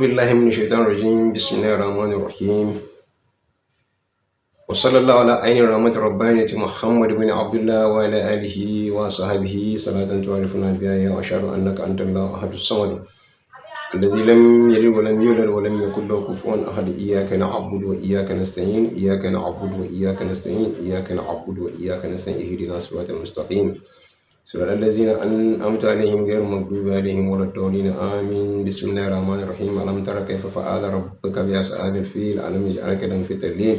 بالله من الشيطان الرجيم. بسم الله الرحمن الرحيم، وصلى الله على عين رحمة ربانية محمد بن عبد الله وعلى آله وصحبه صلاة تعرفنا بها يا، وأشهد أنك أنت الله أحد الصمد الذي لم يلد ولم يولد ولم يكن له كفوا أحد. إياك نعبد وإياك نستعين، إياك نعبد وإياك نستعين، إياك نعبد وإياك نستعين، اهدنا الصراط المستقيم، صراط الذين أنعمت عليهم غير المغضوب عليهم ولا الضالين، آمين. بسم الله الرحمن الرحيم. ألم تر كيف فعل ربك بأصحاب الفيل؟ ألم يجعل كيدهم في تضليل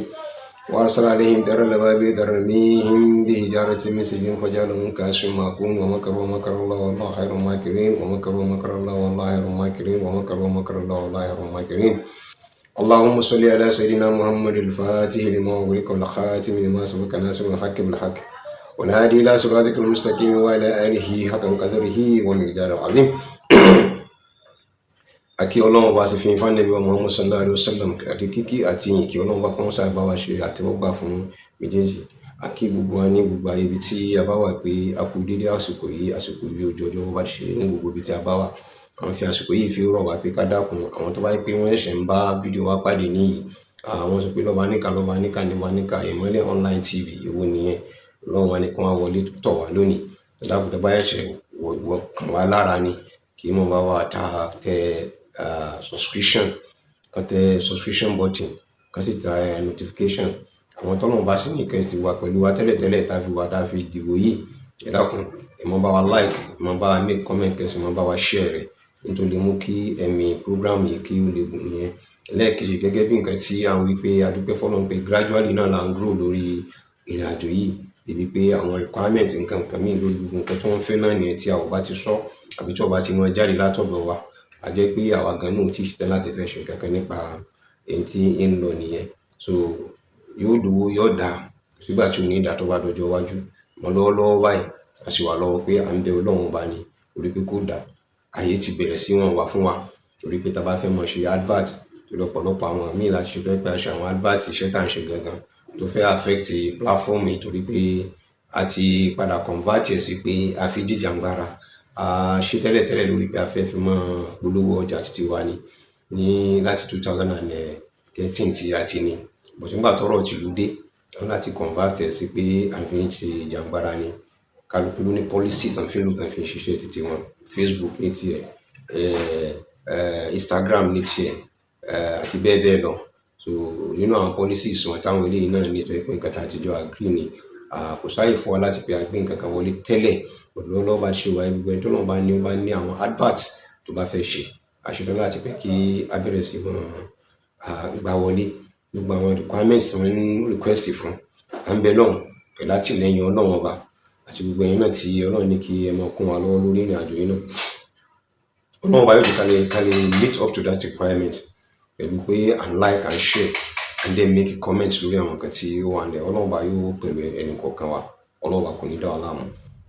وأرسل عليهم طيرا أبابيل ترميهم بحجارة من سجيل فجعلهم كعصف مأكول. ومكروا مكر الله والله خير الماكرين، ومكروا مكر الله والله خير الماكرين، ومكروا مكر الله والله خير الماكرين. اللهم صل على سيدنا محمد الفاتح لما أغلق والخاتم لما سبق ناصر الحق بالحق والهادي إلى صراطك المستقيم وعلى آله حق قدره ومقداره العظيم. Àkí Ọlọ́run bá sì fi fún Ànábì wa Muhammad sallallahu alayhi wa sallam, àti kíkí àti ìyìn, kí Ọlọ́run bá kọ́n sáà bá wa ṣe àtẹ́wọ́gbà fún méjèèjì. Àkí gbogbo wa ní gbogbo ayé ibi tí a bá wà pé a kú dédé àsìkò yìí, àsìkò bí ojú ọjọ́ bá ṣe ní gbogbo ibi tí a bá wà. À ń fi àsìkò yìí fi rọ̀ wá pé ká dákun, àwọn tó bá yẹ pé wọ́n ṣẹ̀ṣẹ̀ ń bá fídíò wa pàdé níyì, àwọn sọ pé Lọ́ba Níkà, Lọ́ba Níkà ní Lọ́ba Níkà Ìmọ́lẹ̀ Online TV, èwo nìyẹn? Ọlọ́run wa ní kí wọ́n wọlé tọ̀ wá lónìí. Ẹ dákun, tó bá ṣẹ̀ṣẹ̀ wọ kàn wá lára ni kí wọ́n bá wa ta tẹ subscription, kan tẹ subscription button, kan sì tẹ notification. Àwọn tọ́lọ́run bá sì ní kẹ́ ti wà pẹ̀lú wa tẹ́lẹ̀tẹ́lẹ̀, tá fi wà tá fi dìbò yìí, ẹ dákun, ẹ máa bá wa like, ẹ máa bá wa make comment, kẹ́ sì máa bá wa share rẹ̀, nítorí lè mú kí ẹ̀mí program yìí kí ó lè gùn nìyẹn. Ẹlẹ́ẹ̀kejì, gẹ́gẹ́ bí nǹkan tí à ń wí pé a dúpẹ́ fọ́lọ́run pé gradually náà là ń grow lórí ìrìn àjò yìí, débi pé àwọn requirement nǹkan kan míì lórí gbogbo nǹkan tí wọ́n fẹ́ náà nìyẹn. Tí a ò bá ti sọ àbí tí ó bá ti mọ jáde látọ̀dọ̀ wa, a jẹ́ pé àwa gan náà ò tí ì ṣetán láti fẹ́ ṣe nǹkan kan nípa èyí tí ń lọ nìyẹn. So yóò dówó, yóò dà sígbà tí ò ní dà tó bá dọjọ́ iwájú. Mọ́ lọ́wọ́lọ́wọ́ báyìí, a sì wà lọ́wọ́ pé à ń bẹ Ọlọ́run Ọba ni torí pé kó dà. Ààyè ti bẹ̀rẹ̀ sí wọ́n wà fún wa torí pé tá bá fẹ́ mọ̀ ṣe advert, torí ọ̀pọ̀lọpọ̀ àwọn míì láti ṣe fẹ́ pé a ṣe àwọn advert, iṣẹ́ tá à ń ṣe gangan tó fẹ́ affect platform yìí, torí pé a ti padà convert ẹ̀ sí pé a fi jìjàngbara. A ṣe tẹ́lẹ̀tẹ́lẹ̀ lórí pé a fẹ́ fi mọ́ polówó ọjà títí wa ni ní láti 2013 tí a ti ní, but nígbà tọ́rọ̀ tìlú dé, wọ́n láti convert ẹ̀ sí pé à ń fi ń ṣe ìjàngbara ni. Kálukú ló ní policy tán fi ń lò, tán fi ń ṣiṣẹ́ títí wọn. Facebook ní tiẹ̀, Instagram ní tiẹ̀, àti bẹ́ẹ̀ bẹ́ẹ̀ lọ. So nínú àwọn policies wọn táwọn eléyìí náà ní, tó jẹ́ pé nǹkan tá a ti jọ agree ni, kò sáàyè fún wa láti pé a gbé nǹkan kan wọlé tẹ́lẹ̀. But lọ́wọ́lọ́wọ́ bá ṣe wà, gbogbo ẹni tó lọ́wọ́ bá ní ó bá ní àwọn advert tó bá fẹ́ ṣe, a ṣetán láti pé kí a bẹ̀rẹ̀ sí máa gbà wọlé gbogbo àwọn requirements tí wọ́n ń request fún. À ń bẹ lọ́hùn pẹ̀lú àtìlẹ́yìn Ọlọ́run Ọba àti gbogbo ẹ̀yin náà tí Ọlọ́run ní kí ẹ máa kún wa lọ́wọ́ lórí ìrìn àjò yìí náà. Ọlọ́run Ọba yóò jẹ́ ká lè meet up to that requirement pẹ̀lú pé and like and share and then make a comment lórí àwọn nǹkan tí ó wà nílẹ̀. Ọlọ́run Ọba yóò pẹ̀lú ẹnì kọ̀ọ̀kan wa. Ọlọ́run Ọba kò ní dá wa láàmú.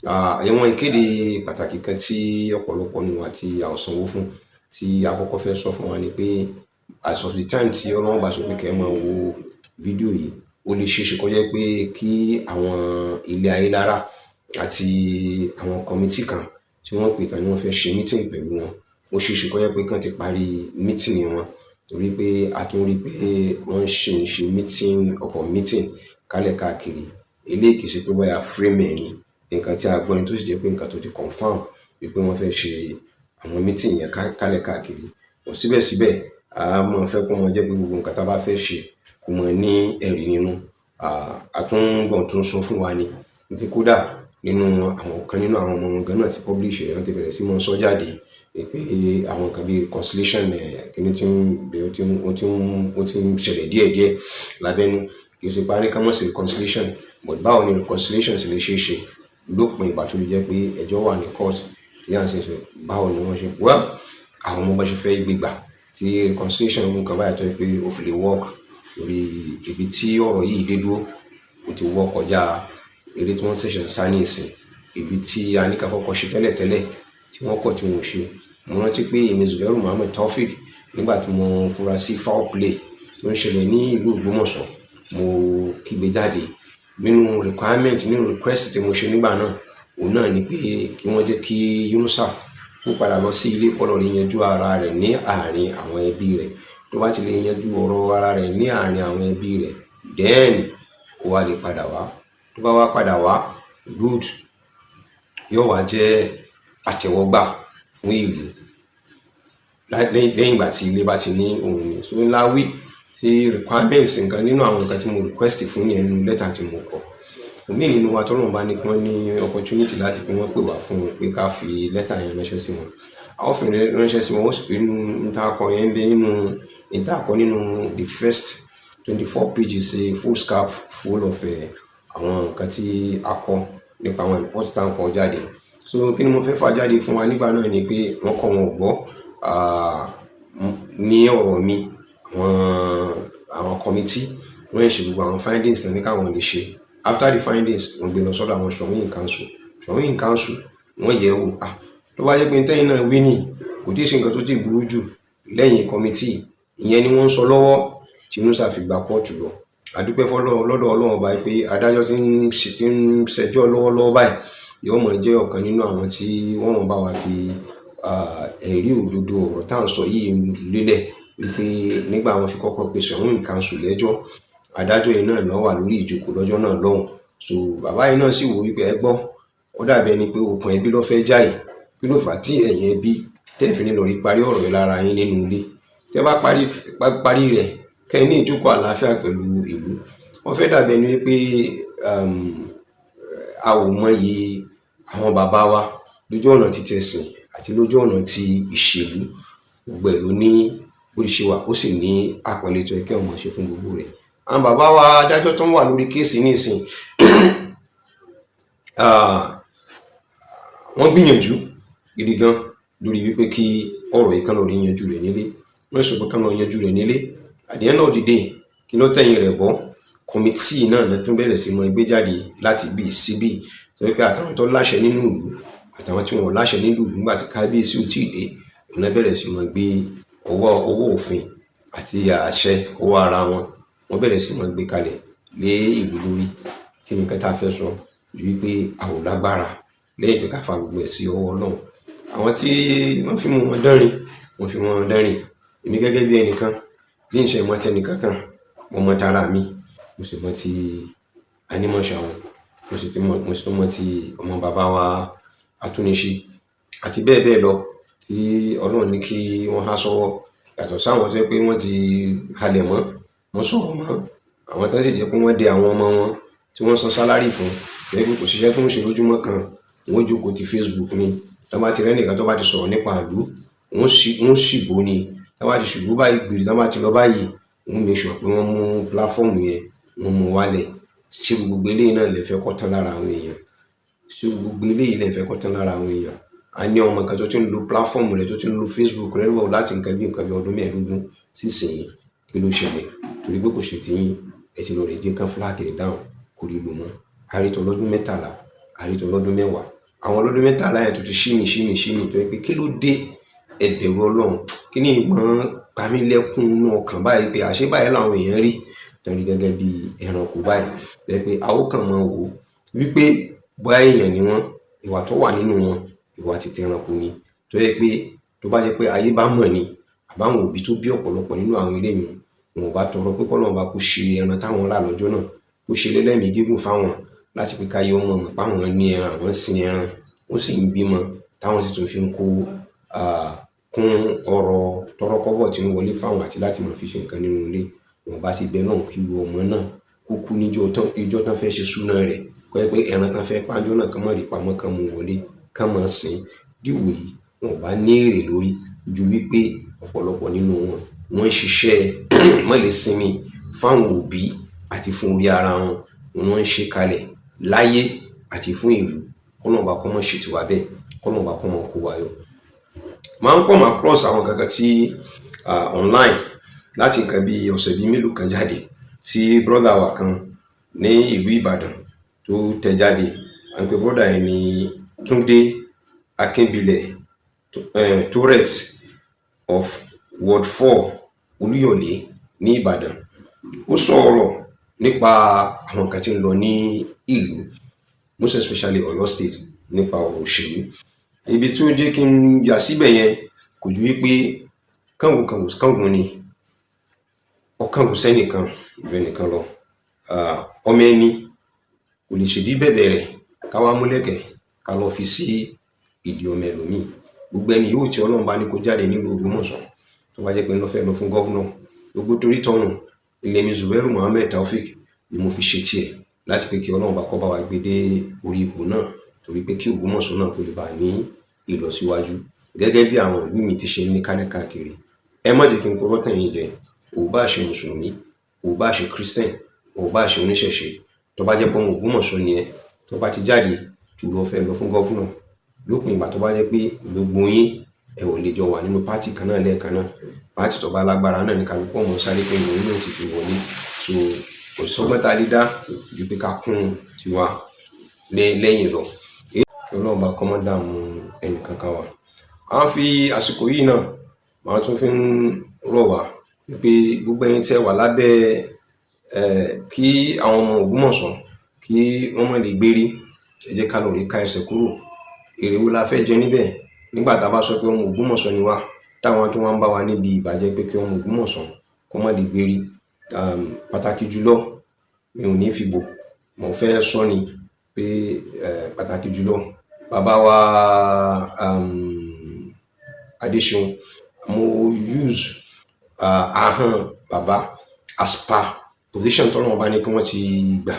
Àwọn ìkéde pàtàkì kan tí ọ̀pọ̀lọpọ̀ nínú wa tí a ò sanwó fún, tí a kọ́kọ́ fẹ́ sọ fún wa ni pé as of the time tí Ọlọ́run bá sọ pé kẹ́ ẹ máa wo fídíò yìí, ó lè ṣeé ṣe kó jẹ́ pé kí àwọn ilé ayélára àti àwọn committee kan tí wọ́n pè tán ni wọ́n fẹ́ ṣe meeting pẹ̀lú wọn, ó ṣeé ṣe kó jẹ́ pé kán ti parí meeting wọn, torí pé a tún rí pé wọ́n ń ṣe meeting upon meeting kálẹ̀ káàkiri. Eléyìí kì í ṣe pé bóyá frame ẹ̀ ni, nǹkan tí a gbọ́ ni, tó sì jẹ́ pé nǹkan tó ti confirm wípé wọ́n fẹ́ ṣe àwọn meeting yẹn kálẹ̀ káàkiri. But síbẹ̀síbẹ̀, a máa fẹ́ kó mọ jẹ́ pé gbogbo nǹkan tí a bá fẹ́ ṣe kó mọ ní ẹ̀rí nínú. A tún bọ̀ tún sọ fún wa ni ní kódà nínú àwọn kan nínú àwọn ọmọ wọn gan náà ti publish ẹ̀, wọ́n ti bẹ̀rẹ̀ sí máa sọ jáde pé àwọn nǹkan bíi reconciliation, kíní tí ń bẹ, ó ti ń ṣẹlẹ̀ díẹ̀díẹ̀ lábẹ́nú. Kì í ṣe pé a ní ká má ṣe reconciliation, but báwo ni reconciliation ṣe lè ṣe é ṣe lópin ìgbà tó lè jẹ́ pé ẹjọ́ wà ní court tí à ń ṣe sọ? Báwo ni wọ́n ṣe, well, àwọn ọmọ bá ṣe fẹ́ gbégbà tí reconciliation nǹkan báyìí tó jẹ́ pé ó fi lè work, lórí ibi tí ọ̀rọ̀ yìí dé dúró, ó ti wọ́ kọjá eré tí wọ́n ṣẹ̀ṣẹ̀ ń sá ní ìsìn. Ibi tí a ní ká kọ́kọ́ ṣe tẹ́lẹ̀tẹ́lẹ̀ tí wọ́n kọ̀ tí wọn ò ṣe. Mo rántí pé èmi, Zubairu Muhammed Taofeek, nígbà tí mo fura sí foul play tó ń ṣẹlẹ̀ ní ìlú Ògbómọ̀ṣọ́, mo kígbe jáde. Nínú requirement, nínú request tí mo ṣe nígbà náà, òun náà ni pé kí wọ́n jẹ́ kí Yunusa Kó padà lọ sí ilé, kó lọ rí yanjú ara rẹ̀ ní àárín àwọn ẹbí rẹ̀. Tó bá ti lè yanjú ọ̀rọ̀ ara rẹ̀ ní àárín àwọn ẹbí rẹ̀, then ó wá lè padà wá. Tó bá wá padà wá, good, yóò wá jẹ́ àtẹ́wọ́gbà fún ìlú lẹ́yìn ìgbà tí ilé bá ti ní òun ní. So ńlá wí tí requirements nǹkan nínú àwọn nǹkan tí mo request fún ní ẹnu lẹ́tà tí mo kọ. Òmíì nínú wa tọ́lọ́run bá ní kí wọ́n ní opportunity láti pé wọ́n pè wá fún un pé ká fi lẹ́tà yẹn ránṣẹ́ sí wọn, a ó fi ránṣẹ́ sí wọn. Ó sì nínú níta kọ yẹn ń bẹ nínú níta kọ nínú the first 24 pages, foolscap full of àwọn nǹkan tí a kọ nípa àwọn report tá à ń kọ jáde. So kí ni mo fẹ́ fà jáde fún wa nígbà náà ni pé wọ́n kọ́ wọn gbọ́ ní ọ̀rọ̀ mi. Àwọn committee, wọ́n ṣe gbogbo àwọn findings náà ní káwọn lè ṣe. After the findings, wọ́n gbé lọ sọ́dọ̀ àwọn Ṣọ̀ún Council. Ṣọ̀ún Council, wọ́n yẹ̀ wò. Ah, tó bá jẹ́ pé tẹ́yìn náà wí ní kò tí ì ṣe nǹkan tó ti burú jù lẹ́yìn committee ìyẹn ni wọ́n ń sọ lọ́wọ́ tí Yunusa fi gba kóòtù lọ. Àdúpẹ́ fọlọ́ lọ́dọ̀ Ọlọ́run Ọba pé adájọ́ tí ń ṣẹjọ́ lọ́wọ́lọ́wọ́ báyìí yóò mọ̀ jẹ́ ọ̀kan nínú àwọn tí wọ́n mọ̀ bá wa fi ẹ̀rí òdodo ọ̀rọ̀ tá à ń sọ yìí lélẹ̀, wípé nígbà wọn fi kọ́kọ́ pe Ṣọ̀ún Council lẹ́jọ́, adájọ́ yìí náà ló wà lórí ìjókòó lọ́jọ́ náà lọ́hùn. So bàbá yìí náà sì wò wípé, ẹ gbọ́, ó dàbí ẹni pé okùn ẹbí ló fẹ́ já yìí. Kí ló fà á tí ẹ̀yin ẹbí tẹ́ fi ní lọ rí parí ọ̀rọ̀ yìí lára yín nínú ilé? Tẹ́ bá parí parí rẹ̀, kẹ́ ẹ ní ìjókòó àlàáfíà pẹ̀lú ìlú. Wọ́n fẹ́ dàbí ẹni wípé a ò mọyì àwọn bàbá wa lójú ọ̀nà ti tẹ̀sìn àti lójú ọ̀nà ti ìṣèlú. Gbogbo ẹ̀ ló ní bó ṣe wà, ó sì ní àpọ́nlé tó yẹ kí wọ́n máa ṣe fún gbogbo rẹ̀. Àwọn bàbá wa adájọ́ tó ń wà lórí case nísìn, wọ́n gbìyànjú gidi gan lórí wípé kí ọ̀rọ̀ yìí, kán lọ rí yanjú rẹ̀ nílé. Wọ́n sọ pé kán lọ yanjú rẹ̀ nílé. At the end of the day, kí ló tẹ̀yìn rẹ̀ bọ́? Committee náà ló tún bẹ̀rẹ̀ sí máa gbé jáde láti bí síbí, tó jẹ́ pé àtàwọn tó láṣẹ nínú ìlú àtàwọn tí wọn ò láṣẹ nínú ìlú, nígbà tí kábíyèsí ò tíì dé, ìná bẹ̀rẹ̀ sí máa gbé ọwọ́ ọwọ́ òfin àti àṣẹ ọwọ́ ara wọn, wọ́n bẹ̀rẹ̀ sí máa gbé kalẹ̀ lé ìlú lórí. Kí ni nǹkan tá a fẹ́ sọ ju wípé a ò lágbára lẹ́yìn pé ká fa gbogbo ẹ̀ sí ọwọ́ Ọlọ́run? Àwọn tí wọ́n fi mú wọn dánrin, wọ́n fi wọn dánrin. Èmi gẹ́gẹ́ bí ẹnìkan, bí n ṣe mọ tẹnìkankan, mo mọ tara mi, mo sì mọ ti Anímọ̀ṣàun, mo sì tún mọ ti ọmọ bàbá wa Atúnniṣe àti bẹ́ẹ̀ bẹ́ẹ̀ lọ tí Ọlọ́run ní kí wọ́n há sọ́wọ́, yàtọ̀ sáwọn tó jẹ́ pé wọ́n ti halẹ̀ mọ́, wọ́n sọ̀rọ̀ mọ́ àwọn tó sì jẹ́ pé wọ́n dé àwọn ọmọ wọn tí wọ́n san salary fún, tó jẹ́ pé kò síṣẹ́ tó ń ṣe lójúmọ́ kan, wọ́n jókòó ti Facebook ni. Tó bá ti rẹ́nìkan tó bá ti sọ̀rọ̀ nípa ìlú, wọ́n sì bò ni. Tó bá ti ṣùgbọ́n báyìí gbèrè, tó bá ti lọ báyìí, wọ́n make sure pé wọ́n mú platform yẹn, wọ́n mú wálẹ̀. Ṣé gbogbo eléyìí náà lè fẹ́ kó tán lára àwọn èèyàn? Ṣé gbogbo eléyìí lè fẹ́ kó tán lára àwọn èèyàn? A ní ọmọ kan tó ti ń lo platform rẹ̀, tó ti ń lo Facebook rẹ̀ lọ́wọ́ láti nǹkan bí ọdún 15 sísìn. Kí ló ṣẹlẹ̀? Torí pé kò ṣe tiyín, ẹ ti lọ rè jẹ́ kán flag ẹ̀ down, kò rí lò mọ́. Àrítọ́ lọ́dún 13, àrítọ́ lọ́dún 10, àwọn ọlọ́dún 13 yẹn tó ti ṣíní ṣíní ṣíní, tó yẹ pé kí ló dé? Ẹ bẹ̀rù Ọlọ́run. Kí ni ìmọ̀ pa mí lẹ́kún inú ọkàn báyìí pé àṣé báyìí làwọn èèyàn rí tán rí gẹ́gẹ́ bí ẹranko báyìí, tó jẹ́ pé a ó kàn máa wò ó wípé bóyá èèyàn ni wọ́n. Ìwà tó wà nínú wọn, ìwà titi ẹranko ni, tó jẹ́ pé tó bá jẹ́ pé ayé bá mọ̀ ni, àbáwọn òbí tó bí ọ̀pọ̀lọpọ̀ nínú àwọn eléyìí, wọn ò bá tọrọ pé kọ́lọ́run bá kó ṣe ẹran táwọn rà lọ́jọ́ náà, kó ṣe lẹ́lẹ́mìí gígùn fáwọn, láti pé káyé ó mọ̀ mọ̀ páwọn ní ẹran, àwọn ń sin ẹran, ó sì ń bímọ, táwọn sì tún fi ń kó kún ọrọ̀ tọ́rọ́kọ́bọ̀ tí ń wọlé fáwọn àti láti máa fi ṣe nǹkan nínú ilé. Wọn bá sì bẹ náà kí irú ọmọ náà kó kú níjọ́ ìjọ́ tán fẹ́ ṣe súná rẹ̀, kó jẹ́ pé ẹran tán fẹ́ pa ńjọ́ náà, kán má rí pamọ́, kán mú wọlé, kán máa sìn díwò yìí. Wọn ò bá ní èrè lórí ju wípé ọ̀pọ̀lọpọ̀ nínú wọn, wọ́n ń ṣiṣẹ́ mọ́ lè sinmi fáwọn òbí àti fún orí ara wọn, wọ́n ń ṣe kalẹ̀ láyé àti fún ìlú. Kọ́lọ́run bá kó má ṣe tiwa bẹ́ẹ̀, kọ́lọ́run bá kó máa kó wa yọ. Máa ń come across àwọn kankan tí online láti nǹkan bí ọ̀sẹ̀ bíi mélòó kan jáde, tí brother wa kan ní ìlú Ìbàdàn tó tẹ̀ jáde. À ń pe brother yẹn ní Túndé Akínbilẹ̀ Tourette of Ward 4, Olúyọ̀lé ní Ìbàdàn. Ó sọ ọ̀rọ̀ nípa àwọn nǹkan tí ń lọ ní ìlú, most especially Ọ̀yọ́ State, nípa ọ̀rọ̀ òṣèlú. Ibi tí ó jẹ́ kí n yà síbẹ̀ yẹn kò ju wípé kángun kan kángun ni ó kángun sẹ́nìkan ju ẹnìkan lọ. Ọmọ ẹni kò lè ṣèdí bẹ̀bẹ̀ rẹ̀ ká wá múlẹ̀kẹ̀ ká lọ fi sí ìdí ọmọ ẹlòmíì. Gbogbo ẹni yòówù tí Ọlọ́run bá ní kó jáde nílùú Ògbómọ̀ṣọ́, tó bá jẹ́ pé ló fẹ́ lọ fún governor, gbogbo torí tọrùn ilé mi Zubairu Muhammed Taofeek ni mo fi ṣe tiẹ̀ láti pé kí Ọlọ́run bá kó bá wa gbé dé orí ipò náà, torí pé kí Ògbómọ̀ṣọ́ náà kó lè bá ní ìlọsíwájú gẹ́gẹ́ bí àwọn ìlú mi ti ṣe ní kálẹ̀ káàkiri. Ẹ má jẹ́ kí n purọ́ tàn yín jẹ. Ò bá ṣe mùsùlùmí, ò bá ṣe Christian, ò bá ṣe oníṣẹ̀ṣe, tó bá jẹ́ pé ọmọ Ògbómọ̀ṣọ́ ni ẹ́, tó bá ti jáde tó lọ fẹ́ lọ fún governor, lópin ìgbà tó bá jẹ́ pé gbogbo yín ẹ ò lè jọ wà nínú party kan náà lẹ́ẹ̀kan náà, party tó bá lágbára náà ní kálukú ọmọ sáré pé òun náà ti fi wọlé. So kò sọ́gbọ́n tá a lè dá ju pé ká kún tiwa lẹ́yìn lọ. Kí Ọlọ́run bá kọ́ mọ́ dààmú ẹnì kankan wa. À ń fi àsìkò yìí náà màá tún fi ń rọ̀ wá wípé gbogbo ẹ̀yin tẹ́ wà lábẹ́ kí àwọn ọmọ Ògbómọ̀ṣọ́ kí wọ́n má lè gbérí, ẹ jẹ́ ká lọ rí ká ẹsẹ̀ kúrò. Èrè wo la fẹ́ jẹ níbẹ̀ nígbà tá a bá sọ pé ọmọ Ògbómọ̀ṣọ́ ni wá, táwọn tó wá ń bá wa níbi ìbàjẹ́ pé kí ọmọ Ògbómọ̀ṣọ́ kó má lè gbérí? Pàtàkì jùlọ, mi ò ní fi bò, mo fẹ́ sọ ni pé pàtàkì jùlọ bàbá wa Adéṣeun, mo use ahọ́n bàbá as per position tọ́lọ́run bá ní kí wọ́n ti gbà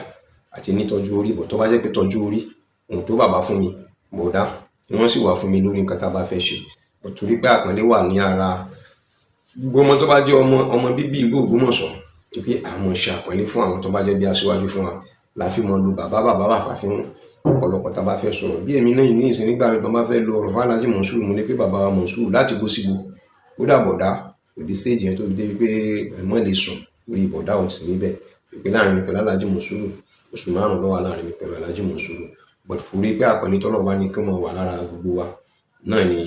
àti nítọ́jú orí bọ̀. Tó bá jẹ́ pé tọ́jú orí ohun tó bàbá fún mi, bọ̀dá wọ́n sì wà fún mi lórí nǹkan tá a bá fẹ́ ṣe, torí pé àpọ́nlé wà ní ara gbogbo ọmọ tó bá jẹ́ ọmọ bíbí ìlú Ògbómọ̀ṣọ́, pé àwọn ṣe àpọ́nlé fún àwọn tó bá jẹ́ bí aṣíwájú fún wa la fi mọ lu bàbá bàbá bàbá fún ọ̀pọ̀lọpọ̀ tá a bá fẹ́ sọ̀rọ̀. Bí èmi náà ní ìsìn, nígbà mi tó bá fẹ́ lo ọ̀rọ̀ fún Alhaji Monsuru, mo ní pé bàbá wa Monsuru láti bó síbo ó dà bọ̀dá òdi stage yẹn tó fi débi pé ẹ̀mọ́ lè sùn orí bọ̀dá ò sí níbẹ̀, pé láàrin mi pẹ̀lú Alhaji Monsuru, oṣù 5 ló wà láàrin mi pẹ̀lú Alhaji Monsuru. But forí pé àpọ́nlé tọ́lọ́run bá ní kí wọ́n wà lára gbogbo wa náà ni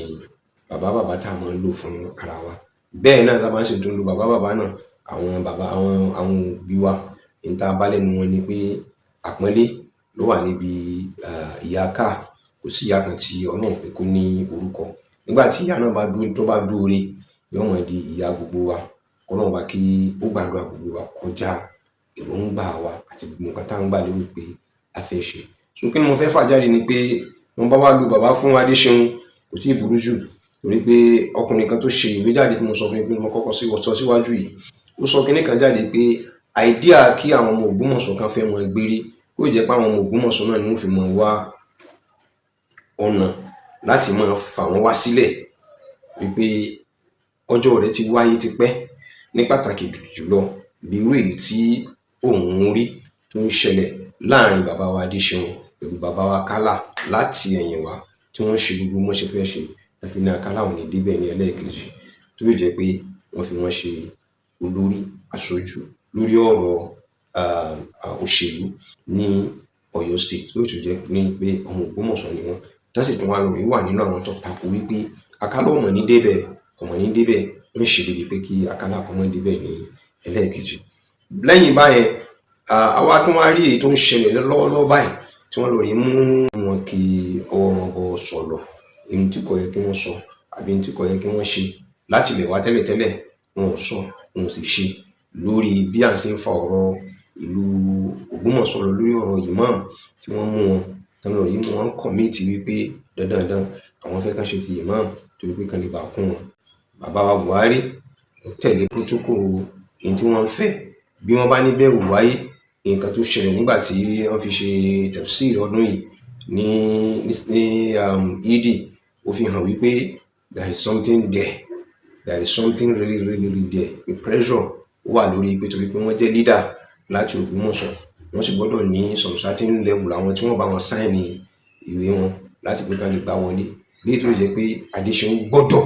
bàbá bàbá tá a máa ń lò fún ara wa. Bẹ́ẹ̀ náà tá a bá ń sì tún lo bàbá bàbá náà, àwọn bàbá, àwọn òbí wa ní tá a bá lẹ́nu wọn ni pé àpọ́nlé ló wà níbi ìyá ká. Kò sí ìyá kan tí Ọlọ́run pé kó ní orúkọ. Nígbà tí ìyá náà bá dúró, tó bá dúró, yóò mọ̀ di ìyá gbogbo wa. Kọ́lọ́run bá kí ó gbàdúrà gbogbo wa kọjá èròǹgbà wa àti gbogbo nǹkan tá à ń gbà lérò pé a fẹ́ ṣe. So kí ni mo fẹ́ fà jáde ni pé wọ́n bá wá lu bàbá fún Adéṣeun, kò tí ì burú jù, torí pé ọkùnrin kan tó ṣe ìwé jáde tí mo sọ fún yín pé mo kọ́kọ́ sọ síwájú yìí, ó sọ kinní kan jáde pé idea kí àwọn ọmọ Ògbómọ̀ṣọ́ kan fẹ́ mọ gbére, ó jẹ́ pé àwọn ọmọ Ògbómọ̀ṣọ́ náà ni wọ́n fi mọ wá ọ̀nà láti máa fà wọ́n wá sílẹ̀, wípé ọjọ́ rẹ̀ ti wáyé tipẹ́, ní pàtàkì jùlọ bí irú èyí tí òun rí tó ń ṣẹlẹ̀ láàrin bàbá wa Adéṣeun pẹ̀lú bàbá wa Kálà láti ẹ̀yìn wá, tí wọ́n ṣe gbogbo bọ́n ṣe fẹ́ ṣe, wọ́n fi ní Akálà ò ní débẹ̀ ní ẹlẹ́ẹ̀kejì, tó sì jẹ́ pé wọ́n fi wọ́n ṣe olórí aṣojú lórí ọ̀rọ̀ òṣèlú ní Ọ̀yọ́ State, tó sì tún jẹ́ ní pé ọmọ Ògbómọ̀ṣọ́ ni wọ́n, tó sì tún wá lórí wà nínú àwọn tó takò wípé Akálà ò mọ̀ ní débẹ̀, kò mọ̀ ní débẹ̀. Ń ṣe débi pé kí Akálà kò mọ̀ débẹ̀ ní ẹlẹ́ẹ̀kejì. Lẹ́yìn báyẹn, àwa tún wá rí èyí tó ń ṣẹlẹ̀ lọ́wọ́lọ́wọ́ báyìí tí wọ́n lọ rí mú wọn kí ọwọ́ wọn bọ sọ̀lọ̀, ohun tí kò yẹ kí wọ́n sọ àbí ohun tí kò yẹ kí wọ́n ṣe láti ilẹ̀ wá tẹ́lẹ̀tẹ́lẹ̀, wọn ò sọ, wọn ò sì ṣe lórí bí à ń ṣe ń fa ọ̀rọ̀ ìlú Ògbómọ̀ṣọ́ lọ lórí ọ̀rọ̀ imam tí wọ́n mú wọn, tí wọ́n lọ rí mú wọn commit wípé dandandan àwọn fẹ́ kán ṣe ti imam torí pé kán lè bá kún wọn. Bàbá wa Buhari tẹ̀lé protocol èyí tí wọ́n ń fẹ́. Bí wọ́n bá ní bẹ̀rù wáyé, nǹkan tó ṣẹlẹ̀ nígbà tí wọ́n fi ṣe tafsir ọdún yìí ní Eid, ó fi hàn wípé there is something there, there is something really really really there. The pressure wà lórí pé torí pé wọ́n jẹ́ leader láti Ògbómọ̀ṣọ́, wọ́n sì gbọ́dọ̀ ní some certain level àwọn tí wọ́n bá wọn sign ìwé wọn láti pé kán lè gbà wọlé, léyìí tó jẹ́ pé Adéṣeun gbọ́dọ̀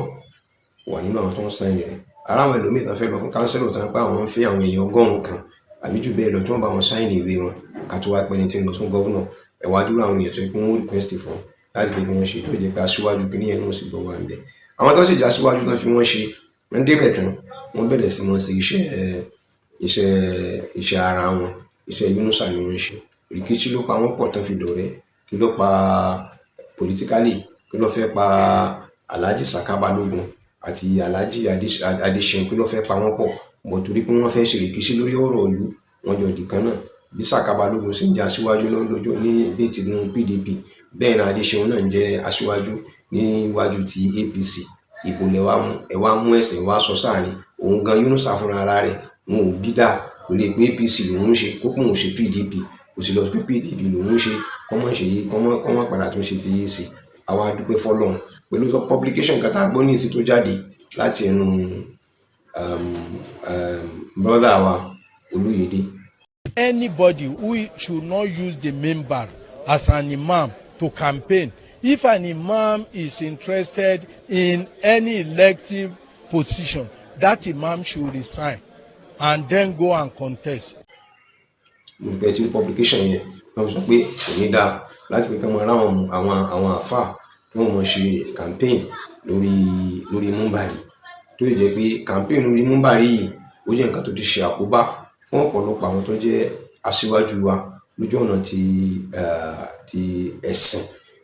wà nínú àwọn tó ń sign rẹ̀. Ara àwọn ẹlòmíì kan fẹ́ lọ fún councillor tán pé àwọn ń fẹ́ àwọn èèyàn 100 kan àbí jù bẹ́ẹ̀ lọ tí wọ́n bá wọn sign ìwé wọn, ká tó wá pẹ́ni tí ń lọ fún governor. Ẹ wá dúró àwọn èèyàn tó yẹ pé wọ́n request fún láti pé kí wọ́n ṣe, tó jẹ́ pé aṣíwájú kìíní yẹn náà sì gbọ́ wà níbẹ̀. Àwọn tó sì jẹ́ aṣíwájú tó fi wọ́n ṣe, wọ́n débẹ̀ tán, wọ́n bẹ̀rẹ̀ sí wọn ṣe iṣẹ́ ara wọn, iṣẹ́ Yunusa ni wọ́n ń ṣe. Rìkíṣí ló pa wọ́n pọ̀ tán fi dọ̀rẹ́. Kí ló pa politically? Kí ló fẹ́ pa Alhaji Saka Balógun àti Alhaji Adéṣeun? Kí ló fẹ́ pa wọ́n pọ̀ bọ̀? Torí pé wọ́n fẹ́ ṣe rìkíṣí lórí ọ̀rọ̀ ìlú, wọ́n jọ dì kan náà. Bí Saka Balógun ṣe ń jẹ́ aṣíwájú lójú ní tinú PDP, bẹ́ẹ̀ náà Adéṣeun náà ń jẹ́ aṣíwájú níwájú ti APC. Ìbò lẹ wá mú, ẹ wá mú ẹ̀sìn wá sọ sáàrin. Òun gan Yunusa fúnra ara rẹ̀, wọn ò bí dáa, kò lè pé APC lòun ń ṣe kó pòun ṣe PDP, kò sì lọ pé PDP lòun ń ṣe kọ́mọ̀ ṣe yí kọ́mọ̀ padà tún ṣe ti AAC. Àwa dúpẹ́ fọ́lọ́run pẹ̀lú publication kan tá a gbọ́ ní ìsìn tó jáde láti ẹnu brother wa Olúyẹdé. Anybody who should not use the mimbar as an imam to campaign. If an imam is interested in any elective position, that imam should resign and then go and contest. Mo pẹ́ tí publication yẹn wọ́n sọ pé kò ní dáa láti pé kí wọ́n ráwọn àwọn àáfàá tí wọ́n mọ̀ ṣe campaign lórí múmbàrí, tó yìí jẹ́ pé campaign lórí múmbàrí yìí, ó jẹ́ nǹkan tó ti ṣe àkóbá fún ọ̀pọ̀lọpọ̀ àwọn tó jẹ́ aṣíwájú wa lójú ọ̀nà ti ẹ̀sìn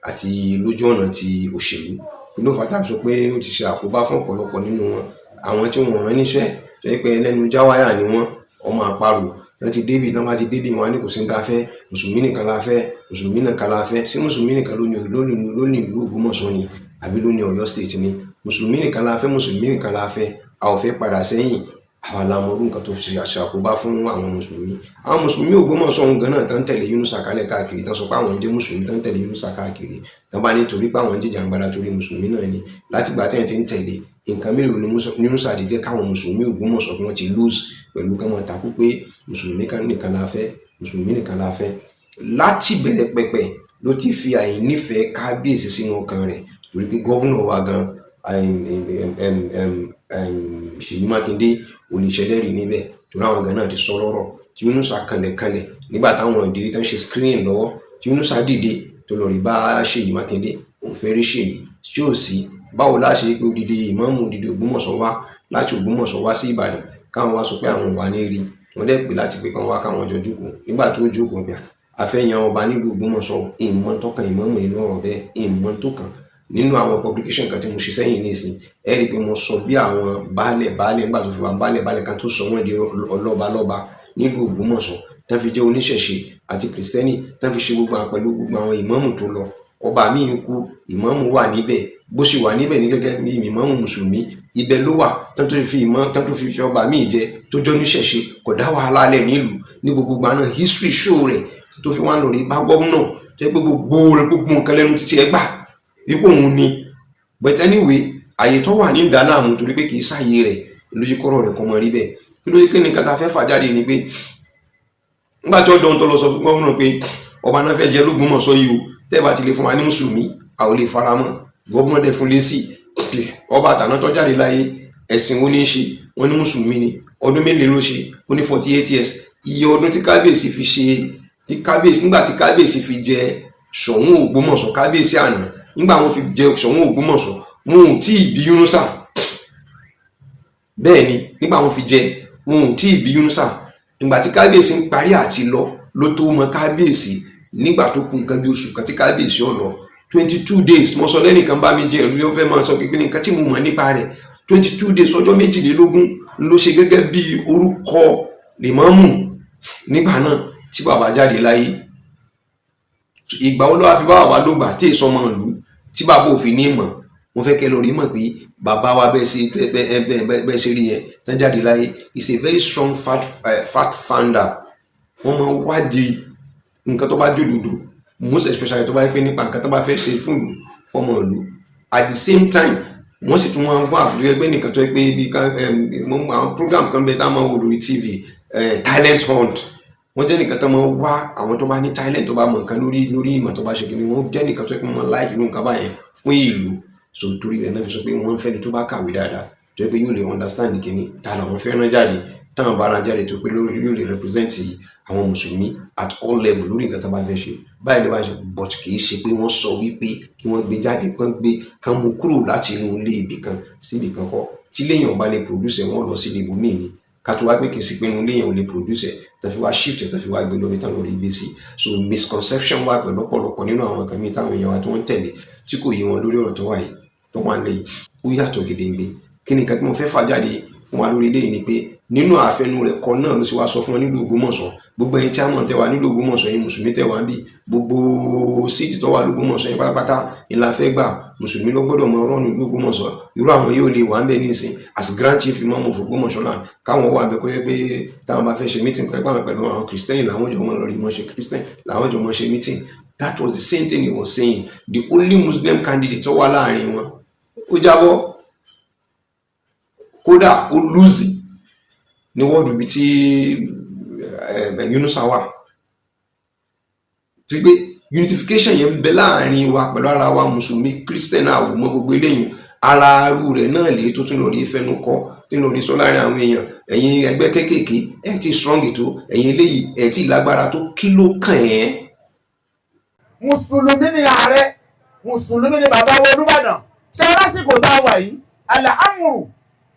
àti lójú ọ̀nà ti òṣèlú. Kí ló fà á tá a fi sọ pé ó ti ṣe àkóbá fún ọ̀pọ̀lọpọ̀ nínú wọn? Àwọn tí wọ́n rán níṣẹ́, tó jẹ́ pé ẹlẹ́nu jáwáyà ni wọ́n, ọmọ àparò wọ́n ti débì tán, bá ti débì, wọn á ní kò sí ní ta fẹ́, mùsùlùmí nìkan la fẹ́, mùsùlùmí nìkan la fẹ́. Ṣé mùsùlùmí nìkan ló ní ìlú Ògbómọ̀ṣọ́ ni, àbí ló ní Ọ̀yọ́ State ni? Mùsùlùmí nìkan la fẹ́, mùsùlùmí nìkan la fẹ́, a ò fẹ́ padà sẹ́yìn. Àwa la mọ irú nǹkan tó ṣe àṣàkóbá fún àwọn mùsùlùmí. Àwọn mùsùlùmí Ògbómọ̀ṣọ́ ọ̀hún gan náà tán tẹ̀lé Yunusa kálẹ̀ káàkiri, tán sọ pé àwọn ń jẹ́ mùsùlùmí, tán tẹ̀lé Yunusa káàkiri, tán bá ní torí pé àwọn ń jìjàǹgbara torí mùsùlùmí náà ni. Látìgbà tẹ́yìn ti ń tẹ̀lé, nǹkan mélòó ni Yunusa ti jẹ́ káwọn mùsùlùmí Ògbómọ̀ṣọ́ kí wọ́n ti lose pẹ̀lú kán máa takú pé mùsùlùmí nìkan la fẹ́, mùsùlùmí nìkan la fẹ́? Láti bẹ̀rẹ̀ pẹ̀pẹ̀ ló ti fi àìnífẹ̀ẹ́ kábíyèsí sínú ọkàn rẹ̀, torí pé governor wa gan, Ṣèyí Mákindé, oníṣẹ́lẹ̀rí níbẹ̀, torí àwọn gan náà ti sọ lọ́rọ̀ tí Yunusa kanlẹ̀kanlẹ̀ nígbà táwọn ìdílé tán ṣe screening lọ́wọ́, tí Yunusa dìde tó lọ rí bá Ṣèyí Mákindé, òun fẹ́ rí Ṣèyí. Ṣé ò sí? Báwo la ṣe pé odidi ìmáàmù odidi Ògbómọ̀ṣọ́ wá láti Ògbómọ̀ṣọ́ wá sí Ìbàdàn, káwọn wá sọ pé àwọn wà ní rí wọn dẹ̀ pé láti pé káwọn wá, káwọn jọ jókòó? Nígbà tó jókòó gbà, a fẹ́ yan ọba nílùú Ògbómọ̀ṣọ́, ìmọ̀ tọkàn ìmáàmù nínú ọ̀rọ̀ bẹ́ẹ̀, ìmọ̀ tó kàn. Nínú àwọn publication kan tí mo ṣe sẹ́yìn nísìn, ẹ rí i pé mo sọ bí àwọn baálẹ̀ baálẹ̀ nígbà tó fi wà baálẹ̀ baálẹ̀ kan tó sọ wọ́n di ọlọ́ba lọ́ba nílùú Ògbómọ̀ṣọ́, tán fi jẹ́ oníṣẹ̀ṣe àti kìrìsìtẹ́nì, tán fi ṣe gbogbo àwọn pẹ̀lú gbogbo àwọn ìmáàmù tó lọ. Ọba míì kú, ìmáàmù wà níbẹ̀, bó ṣe wà níbẹ̀ ní gẹ́gẹ́ bí ìmáàmù mùsùlùmí, ibẹ̀ ló wà tán tó fi ìmọ̀ tán tó fi ọba míì jẹ tó jọ níṣẹ̀ṣe, kò dá wàhálà lẹ̀ nílùú ní gbogbo ìgbà náà. History show rẹ̀ tó fi wá lọ rí bá gómìnà tó yẹ pé gbogbo rẹ̀, gbogbo nǹkan lẹ́nu títí ẹ gbà wípé òun ni. But anyway, àyè tó wà ní ìdáláàmú torí pé kì í sáàyè rẹ̀ lójú kọ́rọ̀ rẹ̀ kọ́ mọ rí bẹ́ẹ̀. Kí ló dé? Kí ni nǹkan tá a fẹ́ fà jáde ni pé nígbà tí ọ̀dọ́ ń tọ́ lọ sọ fún gómìnà pé ọba náà fẹ́ jẹ lÓgbómọ̀ṣọ́ yìí o, tẹ́ bá ti lè fún wa ní mùsùlùmí, a ò lè fara mọ́. Gómìnà dẹ̀ fún lésì. Ọba àtàná tó jáde láyé, ẹ̀sìn wo ní í ṣe? Wọ́n ní mùsùlùmí ni. Ọdún mélòó ló ṣe? Ó ní 48 years. Iye ọdún tí kábíyèsí fi ṣe, tí kábíyèsí, nígbà tí kábíyèsí fi jẹ Ṣọ̀ún Ògbómọ̀ṣọ́, kábíyèsí àná, nígbà wọn fi jẹ Ṣọ̀ún Ògbómọ̀ṣọ́, wọn ò tí ì bí Yunusa. Bẹ́ẹ̀ ni, nígbà wọn fi jẹ, wọn ò tí ì bí Yunusa. Ìgbà tí kábíyèsí ń parí àti lọ ló tó mọ kábíyèsí, nígbà tó kù nǹkan bí oṣù kan tí kábíyèsí ó lọ, 22 days. Mo sọ lẹ́nìkan bá mi jẹ ẹ̀rú, yóò fẹ́ máa sọ pé nǹkan tí mo mọ̀ nípa rẹ̀, 22 days, ọjọ́ 22 ló ṣe gẹ́gẹ́ bí orúkọ lèmọ́mù nígbà náà tí bàbá jáde láyé. Ìgbà wo ló wá fi bá bàbá lógbà tí èso ọmọ ìlú tí bàbá òfin ní mọ̀? Mo fẹ́ kẹ́ lọ rí mọ̀ pé bàbá wa bẹ́ẹ̀ ṣe rí yẹn tán jáde láyé is a very strong fact finder. Wọ́n máa wádìí nǹkan tó bá jòdòdò, most especially tó bá yẹ pé nípa nǹkan tó bá fẹ́ ṣe fún ìlú, fọmọ ìlú. At the same time, wọ́n sì tún wọ́n wá àbúrò ẹgbẹ́ nìkan tó yẹ pé bí àwọn program kan bẹ tá a máa wò lórí TV, talent hunt. Wọ́n jẹ́ nìkan tó máa wá àwọn tó bá ní talent, tó bá mọ̀ nǹkan lórí ìmọ̀ tó bá ṣe kí ni. Wọ́n jẹ́ nìkan tó yẹ pé wọ́n like irú nǹkan báyẹn fún ìlú. So torí rẹ̀ náà fi sọ pé wọ́n ń fẹ́ni tó bá kàwé dáadáa, tó yẹ pé yóò lè understand kìíní ta làwọn fẹ́ràn jáde, táwọn bá ra jáde, tó pé lórí yóò lè represent àwọn mùsùlùmí at all level lórí nǹkan tó bá fẹ́ ṣe báyìí ló bá ṣe. But kì í ṣe pé wọ́n sọ wípé kí wọ́n gbé jáde, kán gbé kán mú kúrò láti inú ilé ibì kan sí ibì kan kọ́. Tí léèyàn bá lè produce ẹ̀, wọ́n lọ sí ilé ibòmíì ni. Ká tó wá pé kì í sí pé inú ilé yẹn ò lè produce ẹ̀ tó fi wá shift ẹ̀, tó fi wá gbé lórí tán lórí gbé sí. So misconception wà pẹ̀lú ọ̀pọ̀lọpọ̀ nínú àwọn nǹkan míì táwọn èèyàn wa tó ń tẹ̀lé tí kò yé wọn lórí ọ̀rọ̀ tó wà yìí, tó wà nílẹ̀ yìí. Ó yàtọ̀ gedengbe. Kí ni nǹkan tí mo fẹ́ fà jáde fún wa lórí eléyìí ni pé nínú àfẹnu rẹ̀ kọ náà ló sì wá sọ fún wọn nílùú Ògbómọ̀ṣọ́, gbogbo ẹ̀yin chairman tẹ́ wà nílùú Ògbómọ̀ṣọ́, ẹ̀yin mùsùlùmí tẹ́ wà ń bí, gbogbo seat tó wà lÓgbómọ̀ṣọ́ yẹn pátápátá ni la fẹ́ gbà, mùsùlùmí ló gbọ́dọ̀ mọ ọ̀rọ̀ nílùú Ògbómọ̀ṣọ́. Irú àwọn yóò lè wà ń bẹ nísìn as Grand Chief Imam of Ògbómọ̀ṣọ́ land, káwọn wà ń bẹ, kó yẹ pé táwọn bá fẹ́ ṣe meeting, kó yẹ pé àwọn pẹ̀lú àwọn Christian làwọn jọ mọ lórí mọ́ ṣe, Christian làwọn jọ mọ́ ṣe meeting. That was the same thing he was saying. The only Muslim candidate tó wà láàrin wọn, ó jábọ́, kódà ó lose ní wọ́ọ̀dù ibi tí Yunusa wà, tí pé unification yẹn ń bẹ láàrin wa pẹ̀lú ara wa, mùsùlùmí, Christian, àwòmọ́ gbogbo eléyìí. Ara arú rẹ̀ náà lè tó tún lọ rí fẹnu kọ tí lọ rí sọ láàrin àwọn èèyàn: ẹ̀yin ẹgbẹ́ kéékèèké ẹ̀ tí strong tó, ẹ̀yin eléyìí ẹ̀ tí lágbára tó. Kí ló kàn ẹ́? Mùsùlùmí ni ààrẹ, mùsùlùmí ni bàbá wa Olúbàdàn. Ṣé lásìkò tá a wà yìí, àlàámùrù